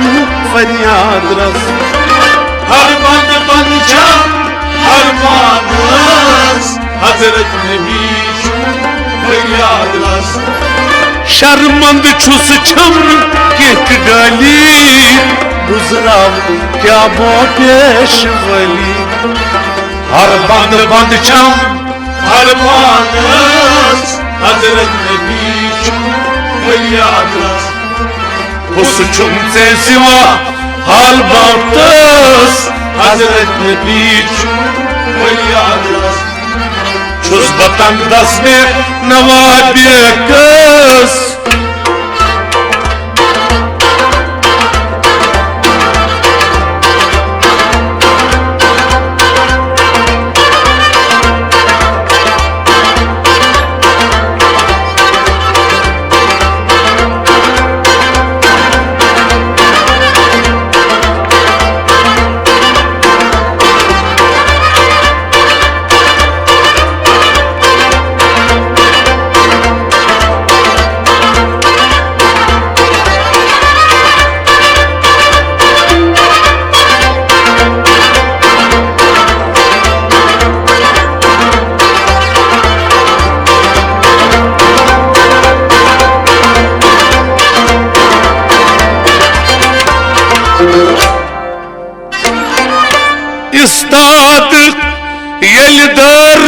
فریاد رس۔ ہر بند بند چھم تھر پانس، حضرت نبی چھم فریاد رس۔ شرمند چھُس چھم نہٕ کینٛہہ تہِ ڈٲلی، گُزراو کیٛاہ بو پیشوٲلی۔ ہر بند بند چھم تھر پانس، حضرت نبی چھم فریاد رس۔ کُس چھُم ژےٚ سوا حال باپتس، حضرت نبی چھم فریاد رس۔ چھُس بہٕ تنگ دس مےٚ نوابیکس۔ استاد ییٚلہِ دٲر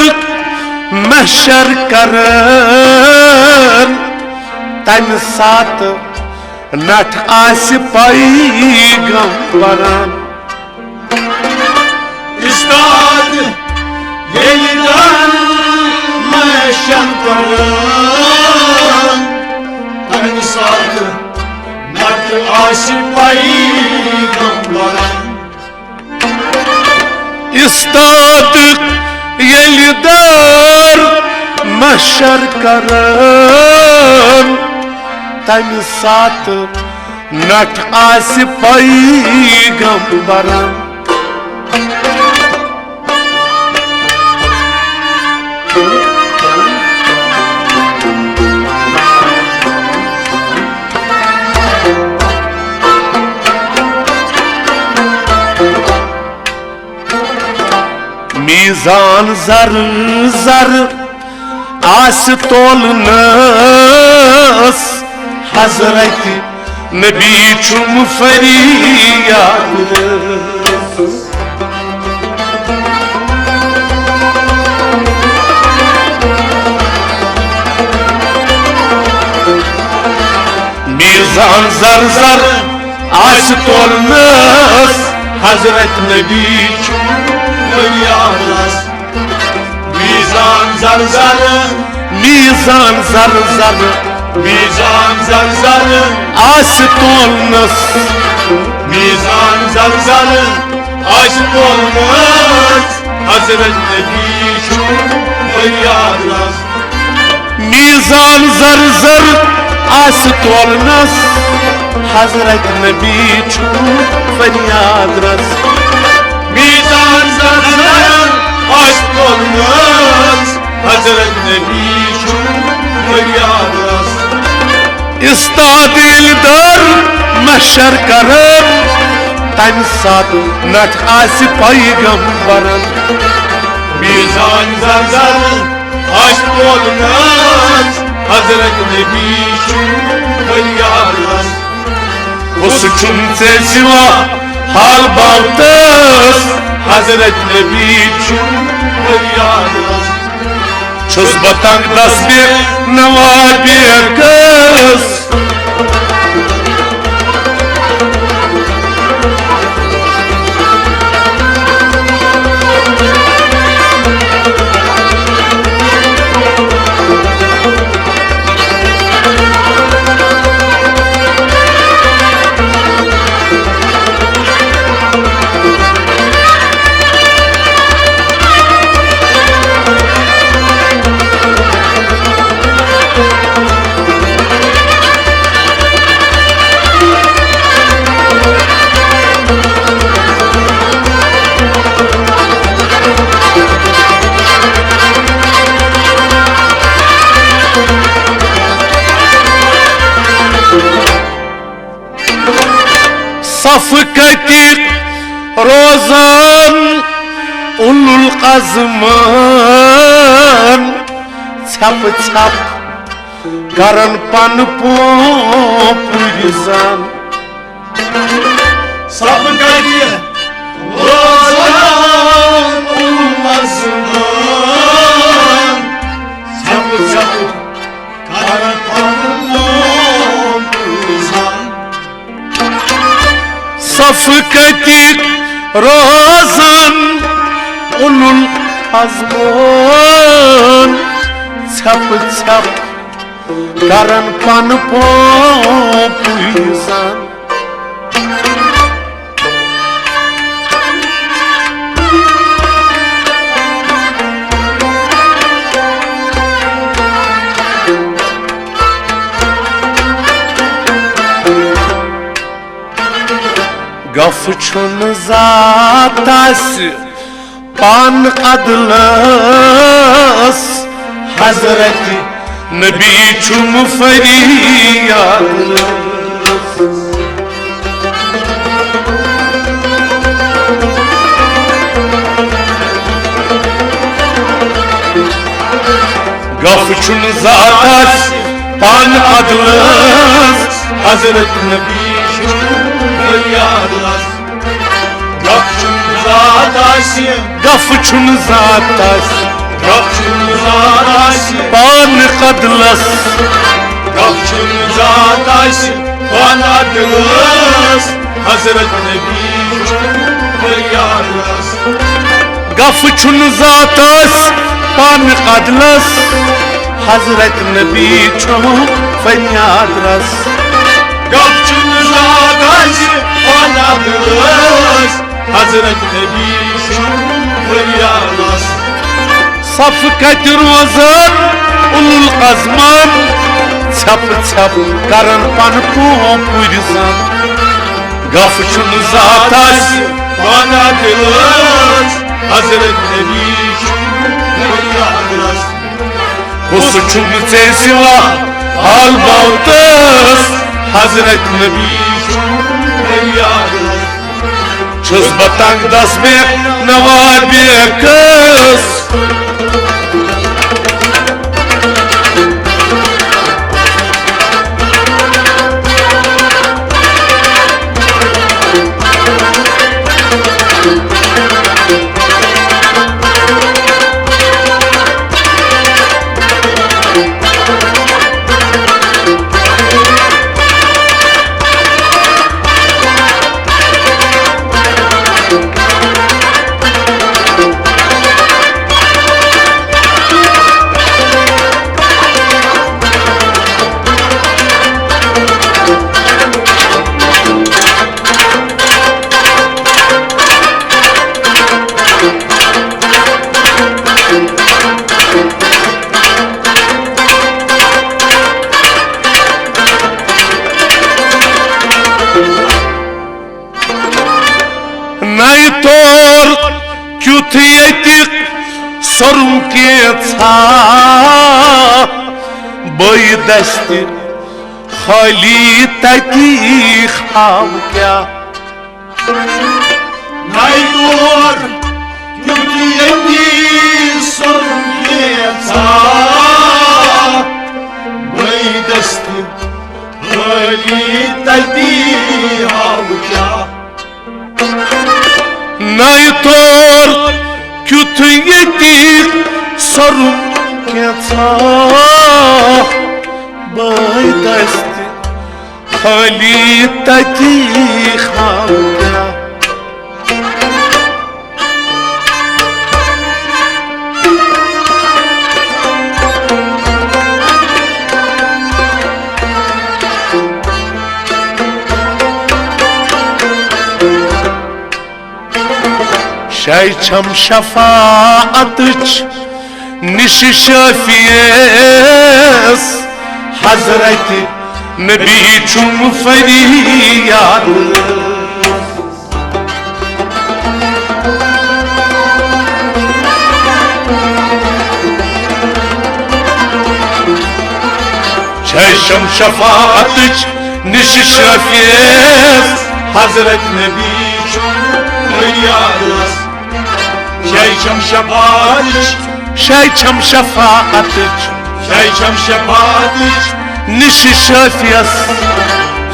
محشر کرن، تمہِ ساتہٕ نٹھ آسہِ پیغمبرن۔ استاد ییٚلہِ دٲر محشر کرن، تمہِ ساتہٕ نٹھ آسہِ پیغمبرن۔ استاد ییٚلہِ دٲر محشر کرن، تمہِ ساتہٕ نٹھ آسہِ پیغمبرن۔ میزان زر زر آسہِ تولنس، حضرت نبی چھُم فریاد۔ میزان زر زر آسہِ تولنس، حضرت نبی چھُم فریادس۔ میزان زر زر، میزان زر زر، میزان زر زر آسہِ تولنس۔ میزان زر زر آسہِ تولنس، حضرت نبی چھُم فریادس۔ میزان زر زر آسہِ تولنس، حضرت نبی چھُم فریادس۔ میزان زر زر آسہِ تولنس، حضرت نبی چھُم فریادس۔ استاد ییٚلہِ دٲر محشر کرن، تمہِ ساتہٕ نٹھ آسہِ پیغمبرن۔ میزان زر زر آسہِ تولنس، حضرت نبی چھُم فریادس۔ کُس چھُم ژےٚ سوا حال باوتس، حضرت نبی چھُم فریادس۔ چھُس بہٕ تنگ دست نوابیکس۔ صف کتی روزان اولو العزمن، ژھٮ۪پہٕ ژھٮ۪پہٕ کرن پن پوپُے زن۔ صف کتی روزان اولو العزمن، ژھٮ۪پہٕ ژھٮ۪پہٕ کرن پن پوپُے زن۔ صف کتی روزان اولو العزمن، ژھٮ۪پہٕ ژھٮ۪پہٕ کرن پن پوپُے زن۔ گف چھُنہٕ ذات آسہِ پان عدلس، حضرت نبی چھُم فریاد۔ گف چھُنہٕ ذات آسہِ پان عدلس، حضرت نبی چھُم فریاد۔ گف چھُنہٕ ذات آسہِ گف چھُنہٕ ذات آسہِ، گف چھُنہٕ ذات آسہِ۔ پانہٕ قدلس۔ گف چھُنہٕ ذات آسہِ، پانہٕ قدلس۔ حضرت نبی چھُ فریادس۔ گف چھُنہٕ ذات آسہِ، پانہٕ قدلس۔ حضرت نبی چھُ فریاد رس۔ گف چھُنہٕ ذات آسہِ، پانہٕ قدلس۔ حضرت نبی چھُ فریادس۔ صف کتہِ روزن اولو العزمن، ژھٮ۪پہٕ ژھٮ۪پہٕ کرن پنہٕ پونٛ پُرۍ زن۔ گف چھُنہٕ ذات آسہِ، پانہٕ قدلس۔ حضرت نبی چھُ فریادس۔ کُس چھُم ژےٚ سوا حال موتس؟ حضرت نبی چھُ فریادس۔ چھُس بہٕ تنگ دس بے نوا بیکس۔ نَے تور کیُتھ ییٚتہِ سۄرُم کینٛژھا، بٔے دستہِ خٲلی تَتی خاب کیٛاہ۔ نَے تور کیُتھ ییٚتہِ سۄرُم کینٛژھا، بٔے دستہِ خٲلی تَتی خاب کیٛاہ۔ نَے تور کیُتھ ییٚتہِ سۄرُم کینٛژھا، بٔے دستہِ خٲلی تَتی خاب کیٛاہ۔ شاے چھم شفاعتٕچ نِش شٲفِیَس، حضرت نبی چھُم فریاد۔ شاے چھم شفاعتٕچ نِش شٲفِیَس، حضرت نبی چھُم فریادس۔ شاے چھم شفاعتٕچ، شاے چھم شفاعتٕچ، شاے چھم شفاعتٕچ نِش شٲفِیَس۔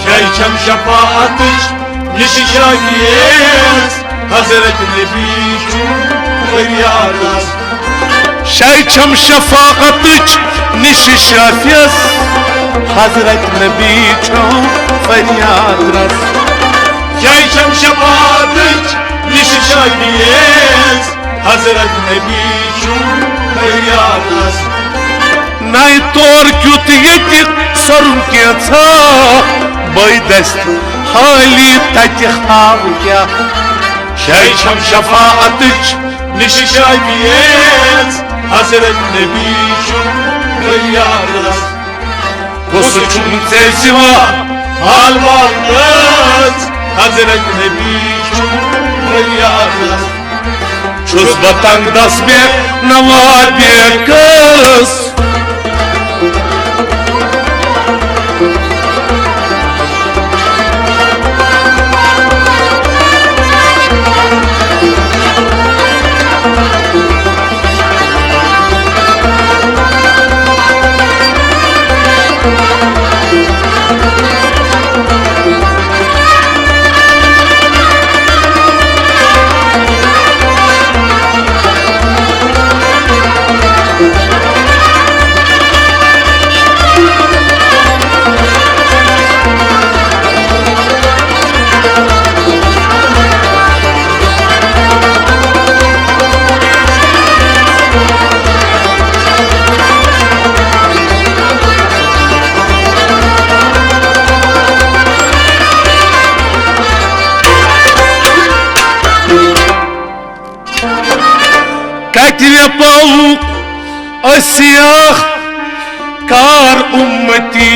شاے چھم شفاعتٕچ نِش شٲفِیَس، حضرت نبی چھُم فریادس۔ شاے چھم شفاعتٕچ نِش شٲفِیَس، حضرت نبی چھُم فریاد رس۔ شاے چھم شفاعتٕچ نِش شٲفِیَس، حضرت نبی چھُم فریاد رس۔ نَے تور کیُتھ ییٚتہِ سۄرُم کینٛژھا، بٔے دستہِ خٲلی تَتہِ خاب کیٛاہ۔ شاے چھم شفاعتٕچ نِش شٲفِیَس، حضرت نبی چھُم فریاد رس۔ کُس چھُم ژےٚ سوا حال وال رس، حضرت نبی چھُم فریاد رس۔ چھُس بہٕ تنگ دس بے نوا بیکس۔ کتہِ ویپو اسیاہ کار امتی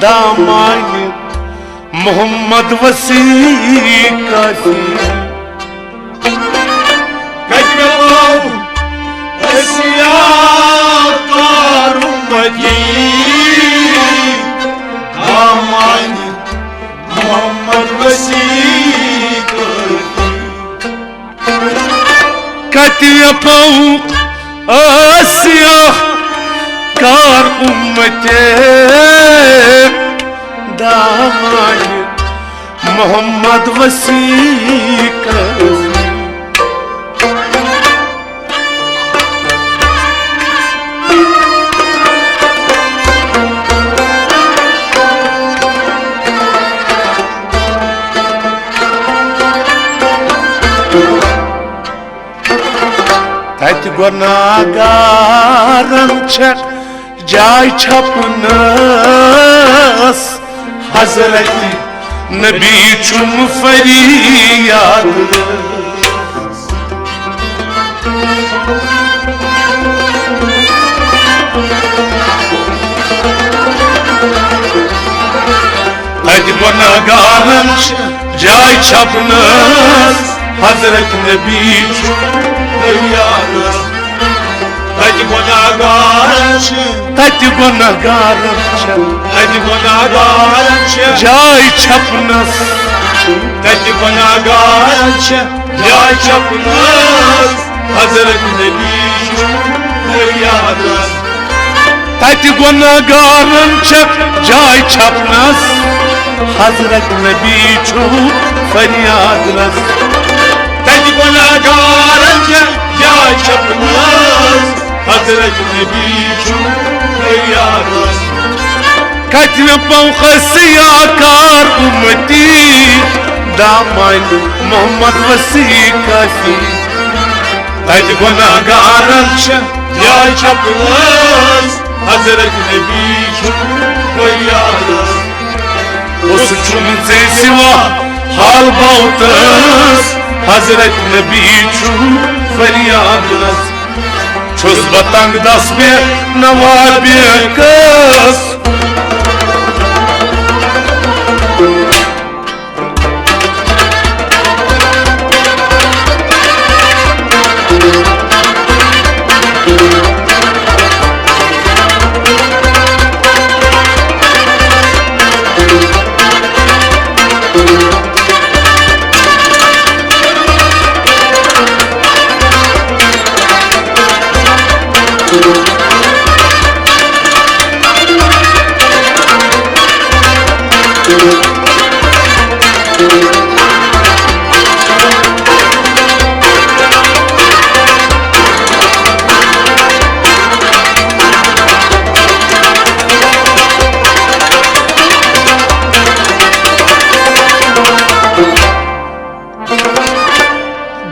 دامانہِ محمد وسیع کافی۔ کتہِ ویپو اسیاہ کار امتی دامانہِ محمد وسیع کافی۔ کتہِ ویپو اسیاہ کار امتی دامانہِ محمد وسیع کافی۔ تتہِ گۄناہگارن چھےٚ جاے چھپنس، حضرت نبی چھُم فریاد۔ تتہِ گۄناہگارن چھےٚ جاے چھپنس، حضرت نبی چھُم فریاد۔ تتہِ گۄناہگارن چھےٚ، تتہِ گۄناہگارن چھےٚ، تتہِ گۄناہگارن چھےٚ جاے چھپنس۔ تتہِ گۄناہگارن چھےٚ جاے چھپنس، حضرت نبی چھُم فریاد۔ تتہِ گۄناہگارن چھےٚ جاے چھپنس، حضرت نبی چھُم فریاد رس۔ تتہِ گۄناہگارن چھےٚ جاے چھپنس، حضرت نبی چھُم فریاد رس۔ کتہِ ویپو اسیاہ کار امتی دامانہِ محمد وسیع کافی۔ تتہِ گۄناہگارن چھےٚ جاے چھپنس، حضرت نبی چھُم فریاد رس۔ اوس چھُم ژےٚ سوا حال باوتس، حضرت نبی چھُم فریاد رس۔ چھُس بہٕ تنگ دس بے نوابیکس۔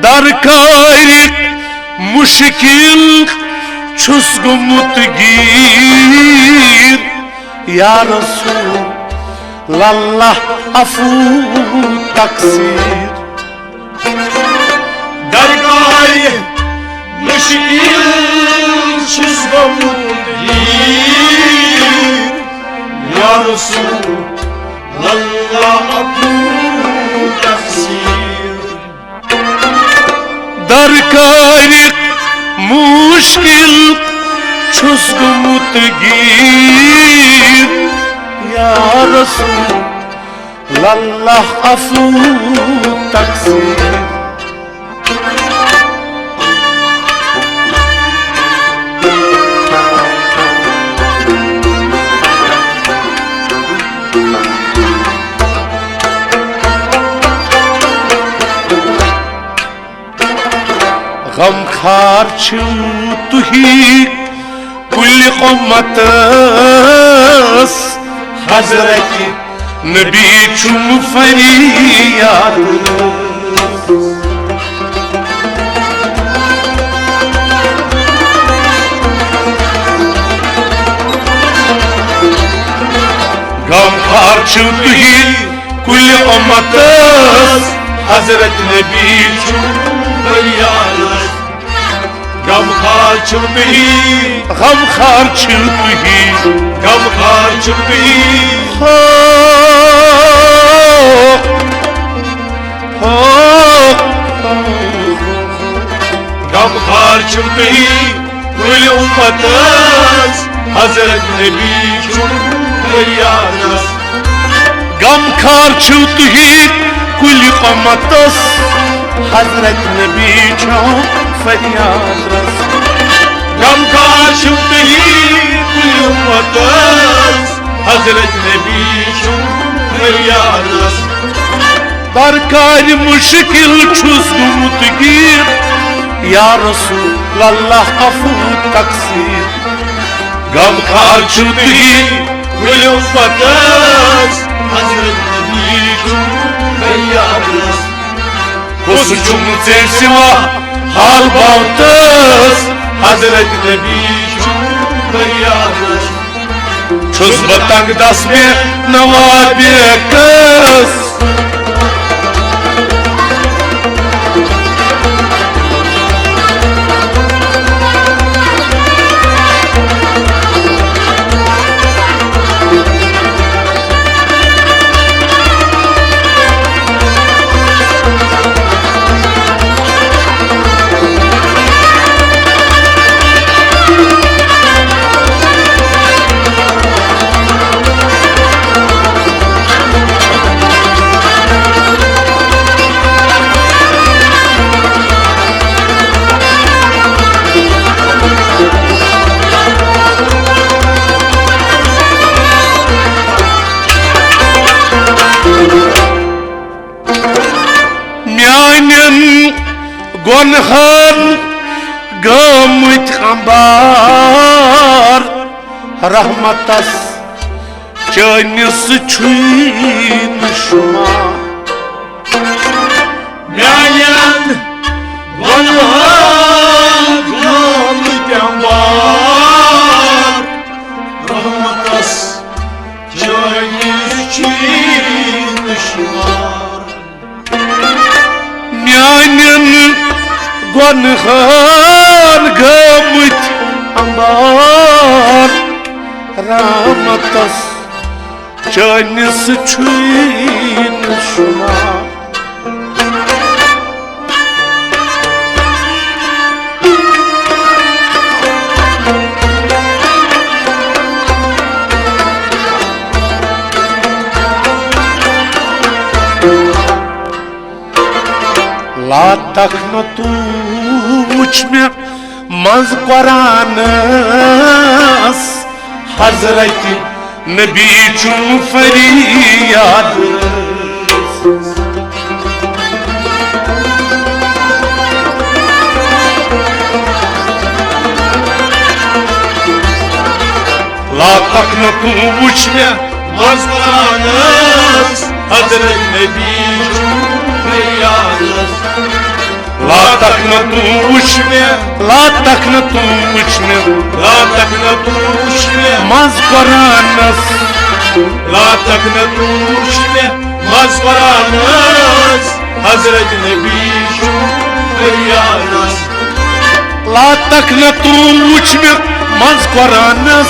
درکارِ مشکل چھُس گوٚمُت گیٖر، یا رسول اللہ عفو تقصیر۔ درکارِ مشکل چھُس گوٚمُت گیٖر، یا رسول اللہ عفو تقصیر۔ درکارِ مشکل چھُس گوٚمُت گیٖر، یا رسول اللہ عفو تقصیر۔ غمخوار چھِو تُہی کُلہِ اُمتس، حضرت نبی چھُم فریاد۔ غمخوار چھِو تُہی کُلہِ اُمتس، حضرت نبی چھُم فریادس۔ غمخوار چھِو تُہی، غمخوار چھِو تُہی، غمخوار چھِو تُہی۔ ہو، ہو، غمخوار چھِو تُہی، کُلہِ اُمتس حضرت نبی چھُ فریادس۔ غمخوار چھِو تُہی کُلہِ اُمتس، حضرت نبی چھُ فریادس۔ غمخوار چھِو تُہی کُلہِ اُمتس، حضرت نبی چھُ فریادس۔ درکارِ مشکل چھُس گوٚمُت گیٖر، یا رسول اللہ عفو تقصیر۔ غمخوار چھِو تُہی کُلہِ اُمتس، حضرت نبی چھُ فریادس۔ کُس چھُم ژےٚ سوا حال باوتس، حضرت نبی چھُ فریادس۔ چھُس بہٕ تنگ دس مےٚ نوابِ کس۔ میانٮ۪ن گۄنہن گٲمٕتۍ انبار رحمتس چٲنِس چھُے نہٕ شُمار۔ میانٮ۪ن گۄنہن گٲمٕتۍ انبار رحمتس چٲنِس چھُے نہٕ شُمار۔ میانٮ۪ن گۄنہن گٲمٕتۍ انبار رحمتس چٲنِس چھُے نہٕ شُمار۔ لا تقنطو وُچھ مےٚ منٛز قرآنس، حضرت نبی چھُم فریاد۔ لا تقنطو وُچھ مےٚ منٛز قرآنس، حضرت نبی چھُم فریادس۔ لا تقنطو وُچھ مےٚ، لا تقنطو وُچھ مےٚ، لا تقنطو وُچھ مےٚ منٛز قرآنس۔ لا تقنطو وُچھ مےٚ منٛز قرآنس، حضرت نبی چھُم فریادس۔ لا تقنطو وُچھ مےٚ منٛز قرآنس،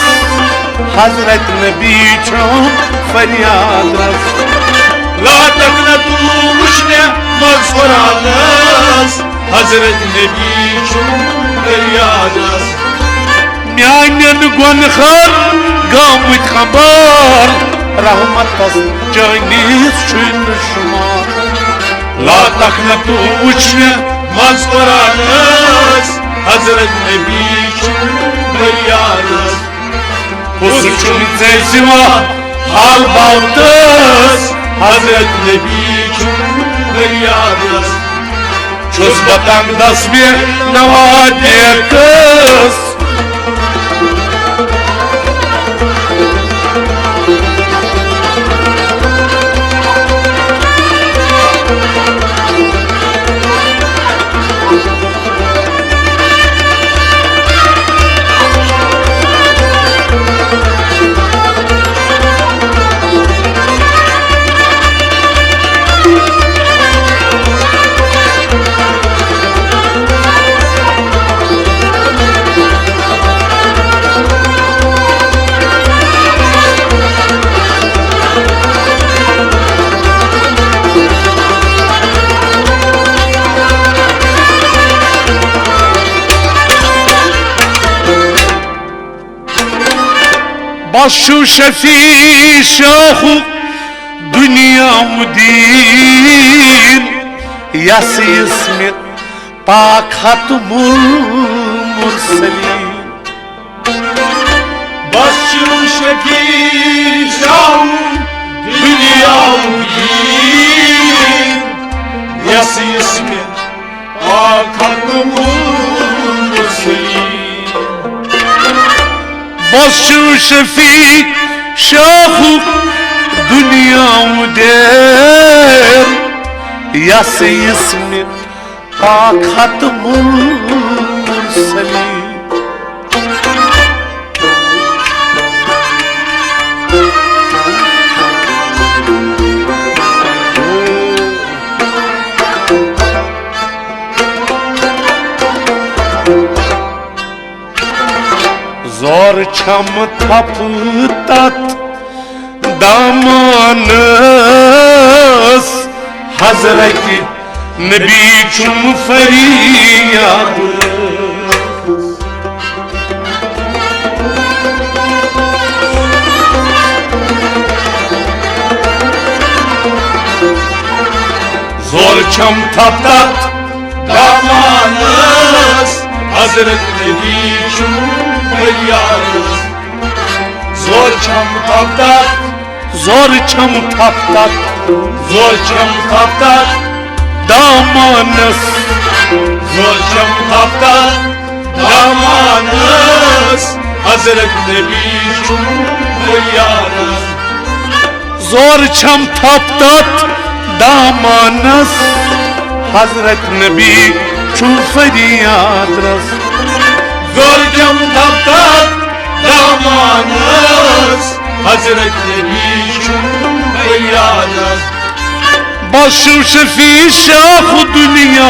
حضرت نبی چھُم فریادس۔ لا تقنطو وُچھ مےٚ منٛز قرآنس، حضرت نبی چھُم فریادس۔ میانٮ۪ن گۄنہن گٲمٕتۍ انبار رحمتس چٲنِس چھُے نہٕ شُمار۔ لا تقنطو وُچھ مےٚ منٛز قرآنس، حضرت نبی چھُم فریادس۔ کُس چھُم ژےٚ سوا حال باوتس، حضرت نبی چھُم فریادس۔ چھُس بہٕ تنگ دس مےٚ نوابِ کس۔ شو شفیع شاہ دنیا و دین، یس اسم پاک ختم المرسلین۔ بس شو شفیع شاہ دنیا و دین، یس اسم پاک ختم المرسلین۔ بس شو شفیع شاہ دنیا و دین، یس اسم پاک ختم المرسلین۔ زور چھم تھپ تتھ دامانس، حضرت نبی چھُم فریاد۔ زور چھم تھپ تتھ دامانس، حضرت نبی چھُم فریاد۔ زور چھم تھپ تتھ، زور چھم تھپ تتھ، زور چھم تھپ تتھ دامانس۔ زور چھم تھپ تتھ دامانس، حضرت نبی چھُم فریادس۔ زور چھم تھپ تتھ دامانس، حضرت نبی چھُم فریاد رس۔ زور چھم تھپ تتھ دامانس، حضرت نبی چھُم فریادس۔ بس شو شفیع شاہ دنیا و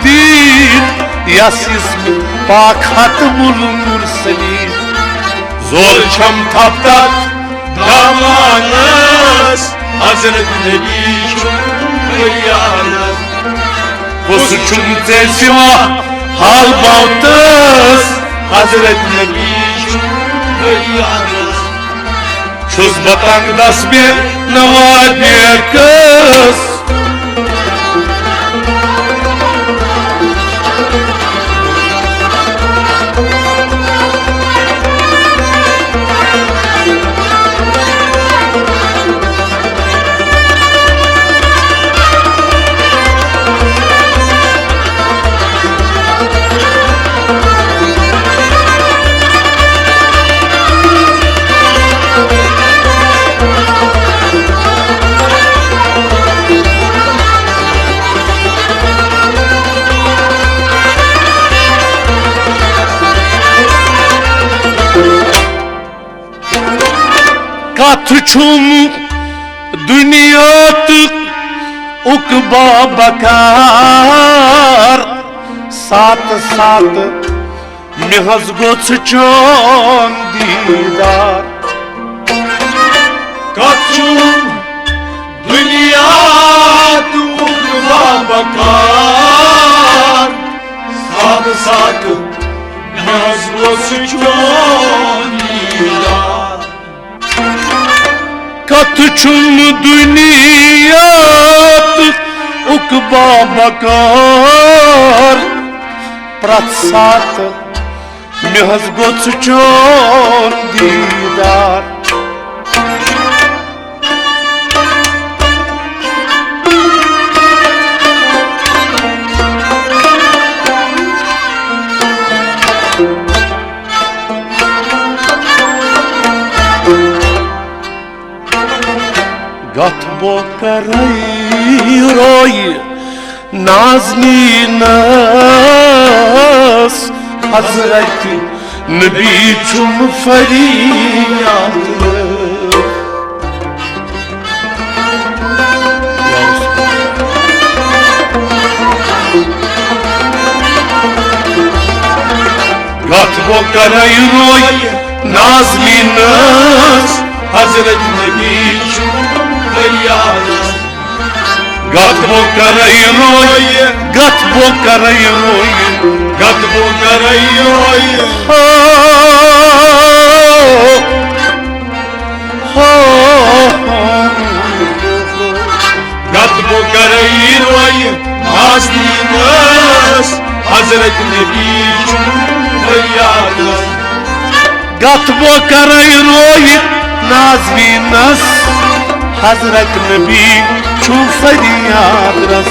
دین، یس اسم پاک ختم المرسلین۔ زور چھم تھپ تتھ دامانس، حضرت نبی چھُم فریادس۔ کُس چھُم ژےٚ سوا حال باوتس، حضرت نبی چھُم فریادس۔ چھُس بہٕ تنگ دس بے نوا بیکس۔ کتھ چھُم دنیا تہٕ عقبہ بکار، ساتہٕ ساتہٕ مےٚ حظ گوٚژھ چون دیٖدار۔ کتھ چھُم دنیا تہٕ عقبہ بکار، ساتہٕ ساتہٕ مےٚ حظ گوٚژھ چون دیٖدار۔ کتھ چھُم دنیا تہٕ عقبہ بکار، پرٛٮ۪تھ ساتہٕ مےٚ حظ گوٚژھ چون دیٖدار۔ گتھ بو کرے روی نازنینس، حضرت نبی چھُم فریاد۔ گتھ بو کرے روی نازنینس، حضرت نبی چھُم فریاد۔ گتھ بو کرے روی، گتھ بو کرے روی، گتھ بو کرے روی۔ ہو۔ رویہِ نازنینس، حضرت نبی چھُ فریادس۔ گتھ بو کرے رویہِ نازنینس، حضرت نبی چھُ فریادس۔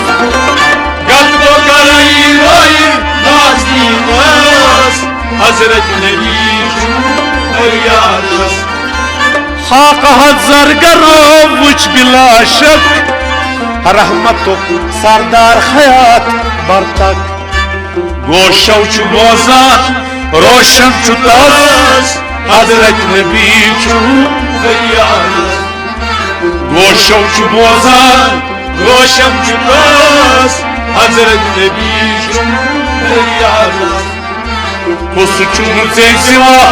گتھ بو کرے رویہِ نازنینس، حضرت نبی چھُ فریادس۔ خاک حضر گرو وچھ بلا شک، رحمتک سردار حیات برتک۔ گوشو چھُ بوزان، روشن چھُ تس، حضرت نبی چھُ فریادس۔ گوشو چھُ بوزان، روشن چھُ تس، حضرت نبی چھُ فریادس۔ کُس چھُ ژےٚ سوا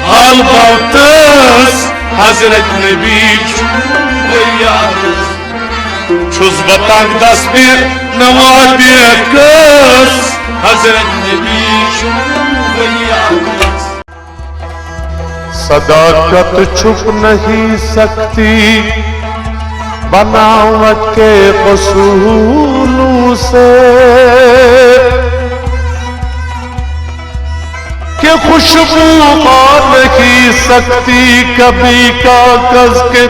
حال باوتس، حضرت نبی چھُ فریادس۔ چھُس بہٕ تنگ دست پہ نوابیکس، حضرت نبی چھُ فریادس۔ صداقت چھپ نہیں سکتی بناوٹ کے قصولوں سے، کہ خوشبو آ نہیں سکتی کبھی کاغذ کے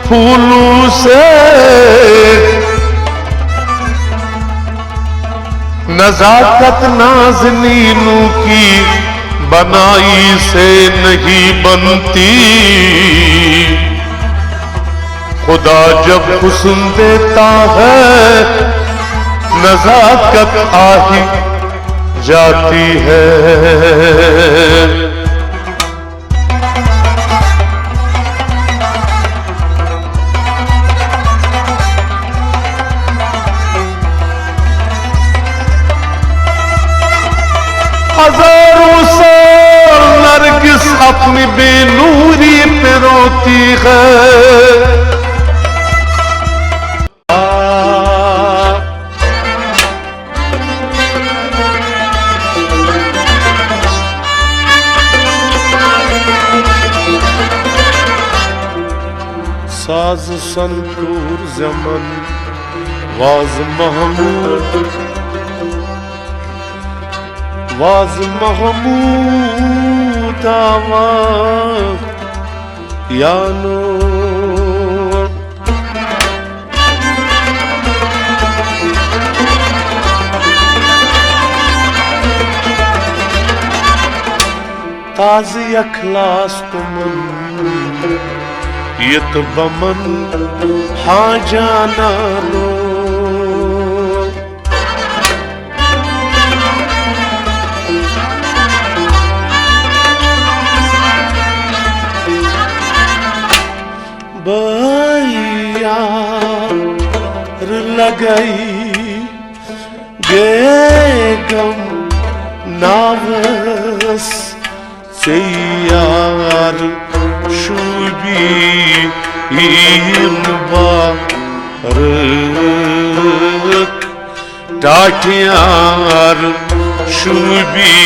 پھولوں سے۔ نزاکت نازنینوں کی بنائی سے نہیں بنتی، خدا جب حسن دیتا ہے، نزاکت آ ہی جاتی ہے۔ ہزاروں سال نرگس اپنی بے نوری پہ روتی ہے۔ ساز سنتور زمن واز محمود، واز محمود آوا یانو۔ تازٕ اخلاص تِمن یتھ بمن ہاں جانانو۔ بٲے یار لگٲے بیگم ناوس، ژےٚ یار شوٗبی یِم بارک۔ ٹاٹھیار شوٗبی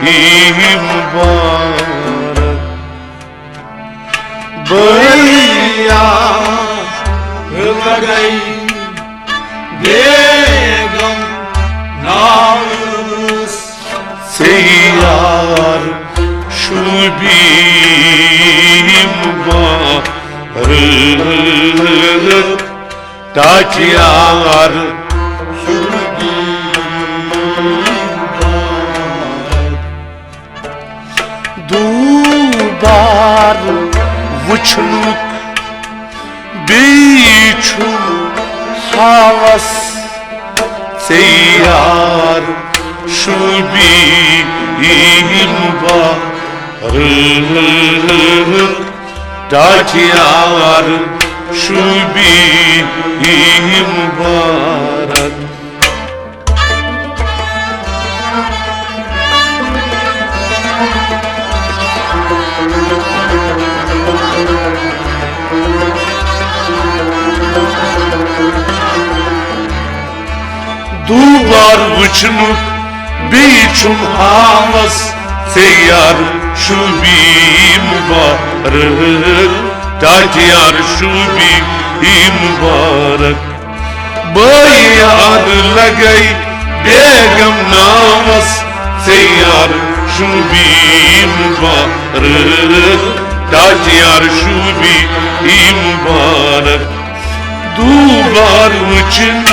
یِم بارک۔ بٲے یار لگٲے بیگم ناوس، ژےٚ یار شوٗبی یِم بارک۔ ٹاٹھیار شوٗبی یِم بارک۔ دوٗبار وٕچھنُک بیٚیہِ چھُم ہاوس، ژےٚ یار شوٗبی یِم بارک۔ ٹاٹھیار شوٗبی یِم بارک۔ دوٗبار وٕچھنُک بیٚیہِ چھُم ہاوس، ژےٚ یار شوٗبی مُبارک، ٹاٹھیار شوٗبی مُبارک۔ بٲے یار لگے بیگم ناوس، ژے یار شوٗبی مُبارک، تاج یار شوٗبی مُبارک، دوٗبار وٕچھِنۍ۔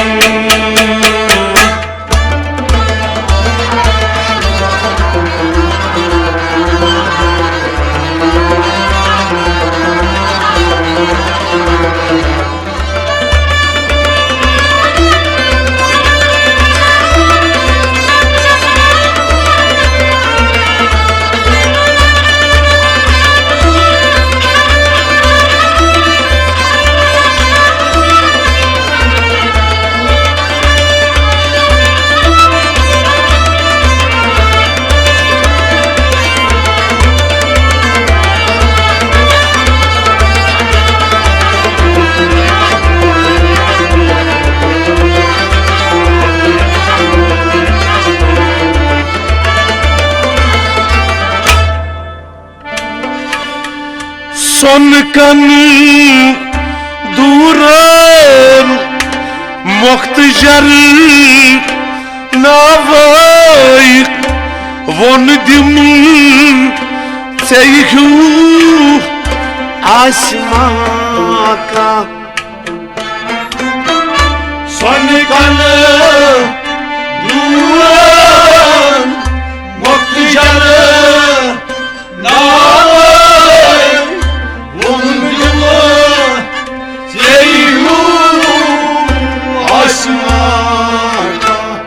سۄنہٕ کَن دوٗرَن مۄختجر ناوَے ووٚن دِم ژےٚ ہیوٗ آسہِ ما کانٛہہ۔ سۄنہٕ کَن دوٗرَن مۄختجر ناوَے ووٚن دِم ژےٚ ہیوٗ آسہِ ما کانٛہہ۔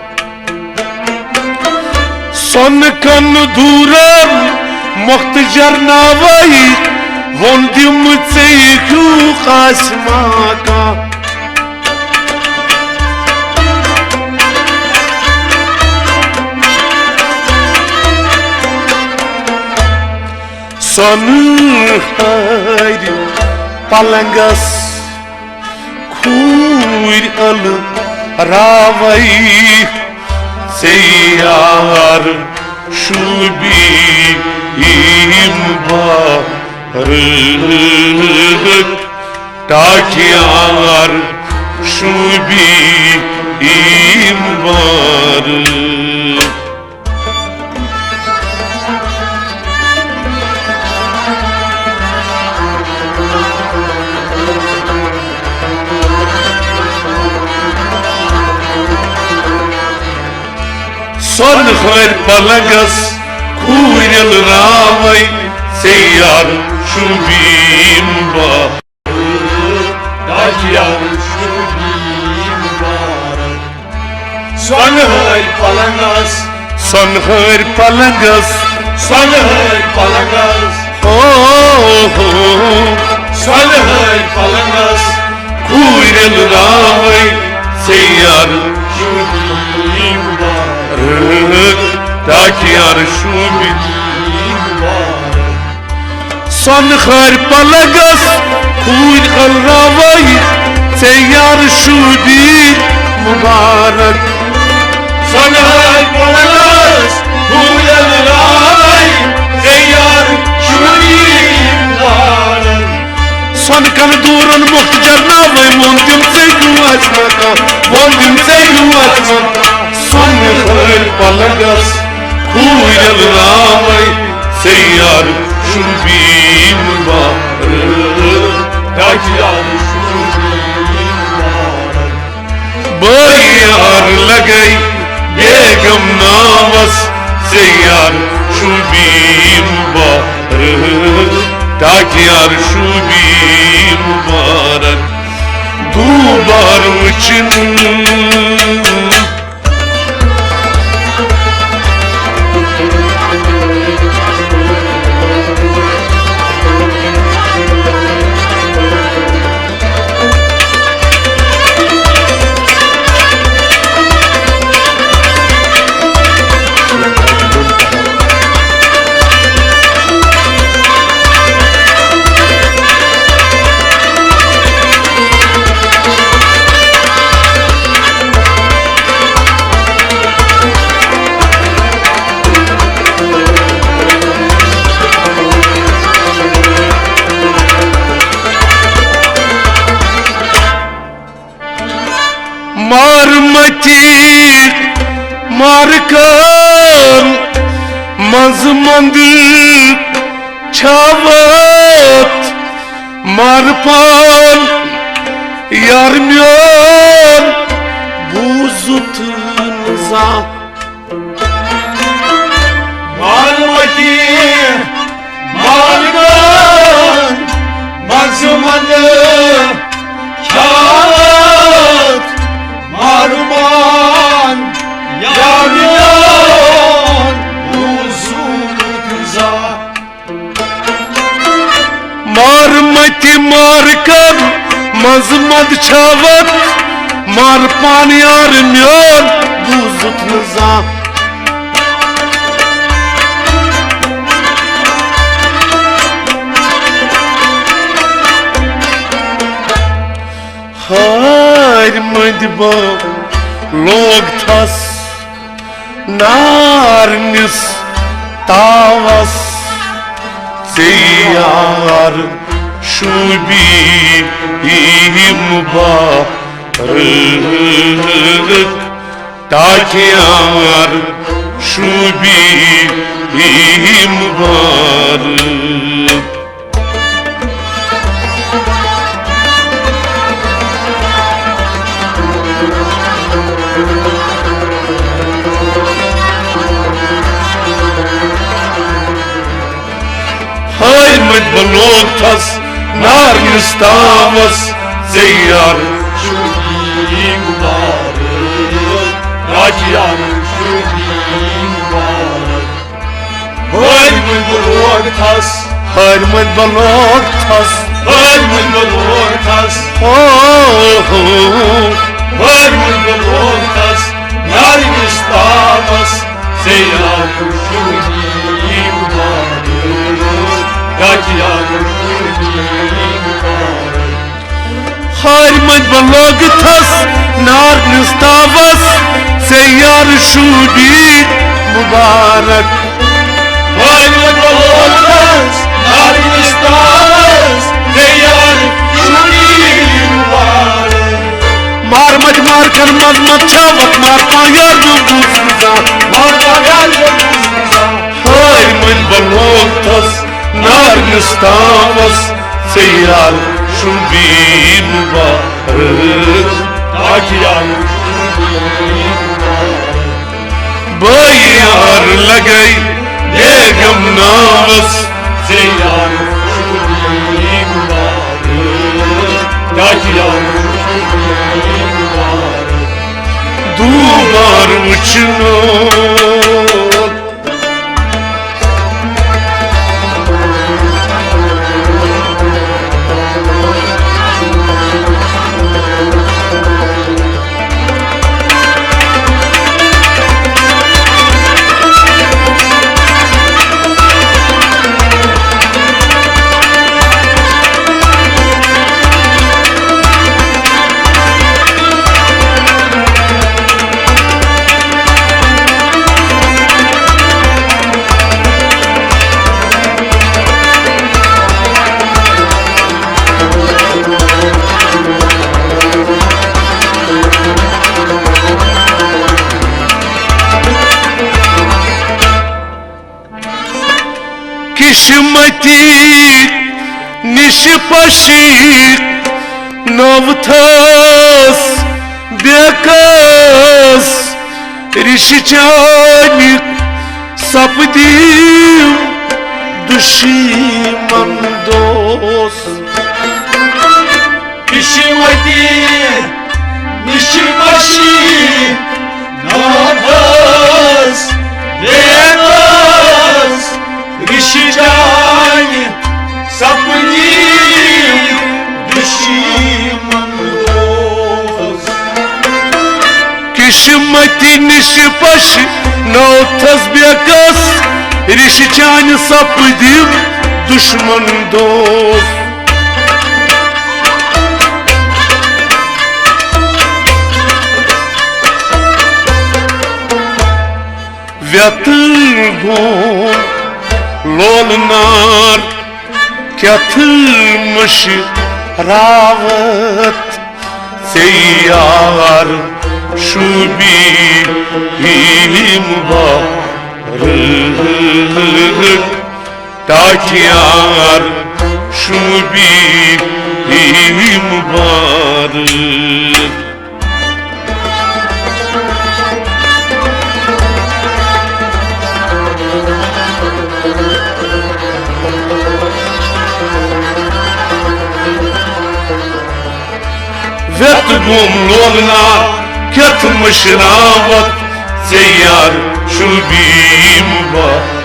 سۄنہٕ کَن دوٗرَن مۄختجر ناوَے ووٚن دِم ژےٚ ہیوٗ آسہِ ما کانٛہہ۔ سۄنہٕ ہارِ پلنگس کھوٗرۍ ٲلہٕ راوَے ژےٚ یار شوٗبی مُبارک، ٹاٹھۍ یار شوٗبی مُبارک۔ سۄنہٕ ہارِ پلنگس کھوٗرۍ ٲلہٕ راوَے ژےٚ یار شوٗبی مُبارک۔ تاج یار شوٗبی مُبارک۔ سۄنہٕ ہارِ پلنگس، سۄنہٕ ہارِ پلنگس، سۄنہٕ ہارِ پلنگس۔ او ہو۔ سۄنہٕ ہارِ پلنگس کھوٗرۍ ٲلہٕ راوَے ژےٚ یار شوٗبی مُبارک، ٹاٹھۍ یار شوٗبی مُبارک۔ سۄنہٕ ہارِ پلنگس کھوٗرۍ ٲلہٕ راوَے ژےٚ یار شوٗبی مُبارک۔ سۄنہٕ ہارِ پلنگس کھوٗرۍ ٲلہٕ راوَے ژےٚ یار شوٗبی مُبارک۔ سۄنہٕ کَن دوٗرَن مۄختجر ناوَے ووٚن دِم ژےٚ ہیوٗ آسہِ ما کانٛہہ، ووٚن دِم ژےٚ ہیوٗ آسہِ ما کانٛہہ۔ سۄنہٕ ہارِ پلنگس کھوٗرۍ ٲلہٕ راوَے ژےٚ یار شوٗبی مُبارک، ٹاٹھۍ یار شوٗبی مُبارک۔ بٲے یار لگے بیگم ناوَس ژےٚ یار شوٗبی مُبارک، ٹاٹھۍ یار شوٗبی مُبارک۔ دوٗبار وٕچھِنۍ۔ مند چھاوت مار پان یار میون بوزت نہ زانٛہہ۔ مارمتی مارگان منٛزٕ منٛدٕ چھاوت مارمان یار میون بوزت نہ زانٛہہ۔ مارمتی مارکن منٛز مد چھاوت مار پان یار میون بوزت نہ زانٛہہ۔ ہارِ مٔنٛدۍ بہٕ لوگ تھس نارنِس تاوس، ژے یار شوٗبی مُبارک، تاکہِ یار شوٗبی مُبارک۔ ہٲرۍ مٔنٛدۍ بہٕ لوگ تھس نارنِس تاوس، ژے یار شوٗبی مُبارک، تاکہِ یار شوٗبی مُبارک۔ ہٲرۍ مٔنٛدۍ بہٕ لوگ تھس۔ ہٲرۍ مٔنٛدۍ بہٕ لوگ تھس۔ ہٲرۍ مٔنٛدۍ بہٕ لوگ تھس۔ ہو، ہو۔ ہٲرۍ مٔنٛدۍ بہٕ لوگ تھس۔ نارنِس تاوس، ژے یار شوٗبی مُبارک، تاکہِ یار شوٗبی مُبارک۔ ہارِ منٛز بہٕ لوگہٕ تھس نارنِس تاوس، ژے یار شوٗبی مُبارک۔ ہارِ منٛز بہٕ لوگہٕ تھس نارنِس تاوس، ژے یار شوٗبی مُبارک۔ مار مَتہِ مار کھٮ۪ن منٛز مَتہِ چھا وَتھ مار پان یار نہٕ بوٗز نہٕ زانٛہہ۔ مار پان یار نہٕ بوٗز نہٕ زانٛہہ۔ ہارِ منٛز بہٕ لوگ تھس نارنِس تاوس، ژے یار شوٗبی مُبارک، تاکہِ یار شوٗبی مُبارک۔ بٲے یار لگے بیگم ناوس، ژے یار شوٗبی مُبارک، تاکہِ یار شوٗبی مُبارک۔ دوٗبار وٕچھنو۔ قسمتی نِش پشی نوتھس بیکس، رِشہِ چانہِ سپدیم دُشمن دوس۔ قسمتی نِش پشی نوتھس بیکس، رِشہِ چانہِ سپدی دُشمن دوس۔ قسمتی نِش پشی نوتھس بیکس، رِشہِ چانہِ سپدی دُشمن دوس۔ ویتہٕ گوٚو لولہٕ نار کیٛاہ تھٲومٕش راوت، ژے یار شوٗبی مُبارک۔ رٲتھ ٹاٹھیار شوٗبی مُبارک۔ ویت گوم لولنا کیت مشراوت ژے یار شوٗبی مُبارک۔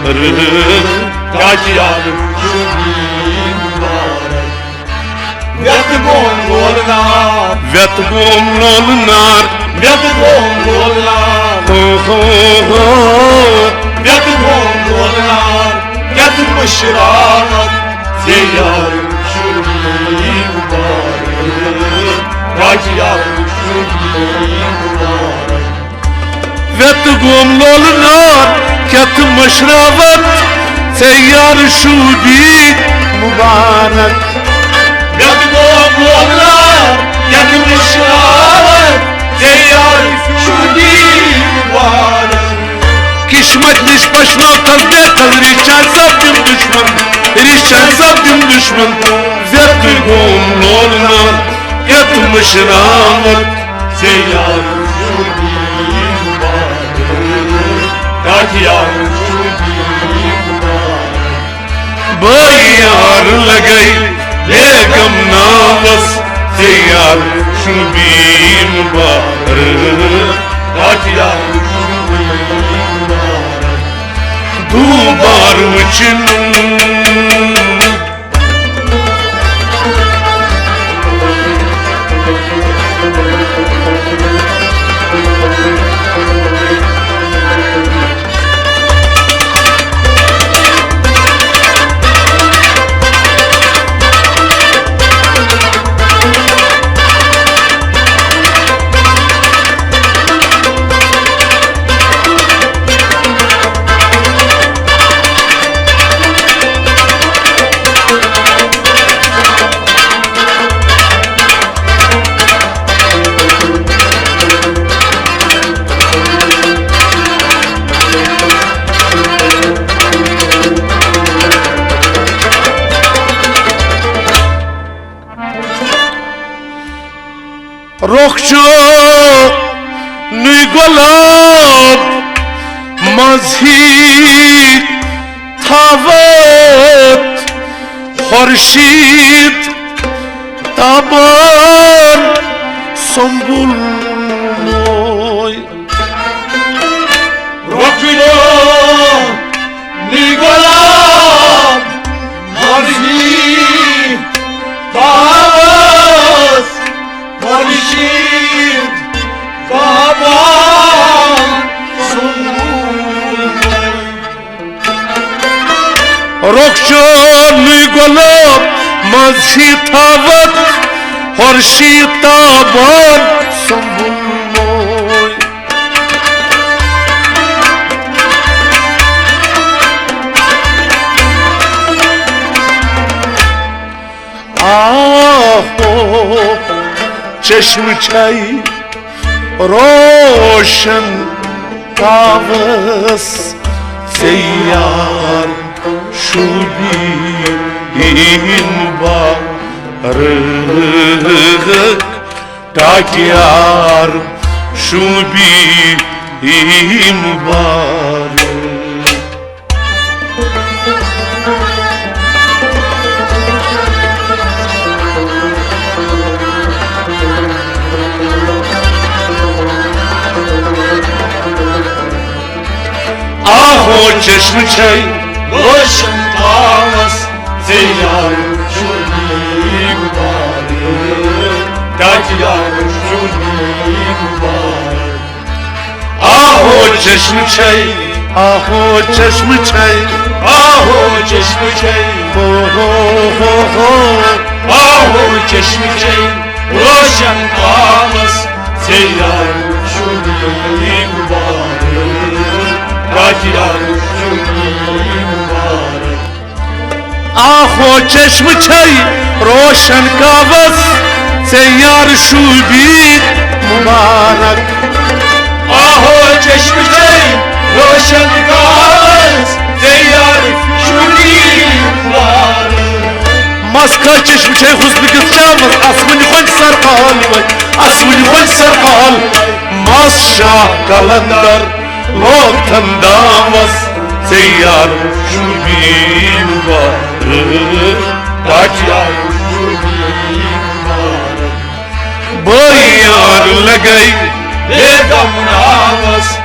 ٹاٹھیار شوٗبی مُبارک۔ ویت گوم لولنا۔ ویت گوم لولنار۔ ویت گوم لولنا۔ ہو ہو ہو۔ ویت گوم لولنا۔ کیت مشراوت ژے یار شوٗبی مُبارک۔ ٹاٹھیار شوٗبی مُبارک۔ ویت گوم لولنار کیت مشراوت ژے یار شوٗبی مُبارک۔ ویت گوم لولنار کیت مشراوت ژے یار شوٗبی مُبارک۔ قسمت نِش پشنو تل بیتل، رِشتہٕ سپدِم دُشمن، رِشتہٕ سپدِم دُشمن۔ ویت گوم لولنار کیت مشراوت ژے یار شوٗبی مُبارک۔ ٹاٹھیار شوٗبی مُبارک۔ بٲے یار لگے بیگم ناوس ژے یار شوٗبی مُبارک۔ ٹاٹھیار شوٗبی مُبارک۔ دوٗبار وٕچھِنۍ۔ رۄخ چھُ نُے گۄلاب منٛز ہی تھاوت خورشید تابان سنبل موے۔ رۄخ چھُ نُے گۄلاب منٛز ہی تھاوت خورشید تابان سنبل موے۔ رۄخ چھُ نُے گۄلاب منٛز ہی تھاوت خورشید تابان سنبل موے۔ آہو چشمہٕ چھے روشن تاوس ژے یار شوٗبی مُبارک۔ ٹاٹھیار شوٗبی مُبارک۔ آہو چشمہٕ چھے روشن تاوس ژے یار شوٗبی مُبارک۔ ٹاٹھیار شوٗبی مُبارک۔ آہو چشمہٕ چھے، آہو چشمہٕ چھے، آہو چشمہٕ چھے، ہو ہو ہو ہو۔ آہو چشمہٕ چھے روشن تاوس ژے یار شوٗبی مُبارک۔ ٹاٹھیار شوٗبی مُبارک۔ آہو چشمہٕ چھے روشن کاوس ژے یار شوٗبی مُبارک۔ آہو چشمہٕ چھے روشن کاوس چشم چھے حسن کِس جامس، اسوٕنۍ خۄش سرحال وے، اسوٕنۍ خۄش سرحال۔ مس شاہ قلندر لوکن دامس، ژے یار شوبین وار، ٹاٹیا شوبین وار۔ بٲے یار لگے بیگم ناوس،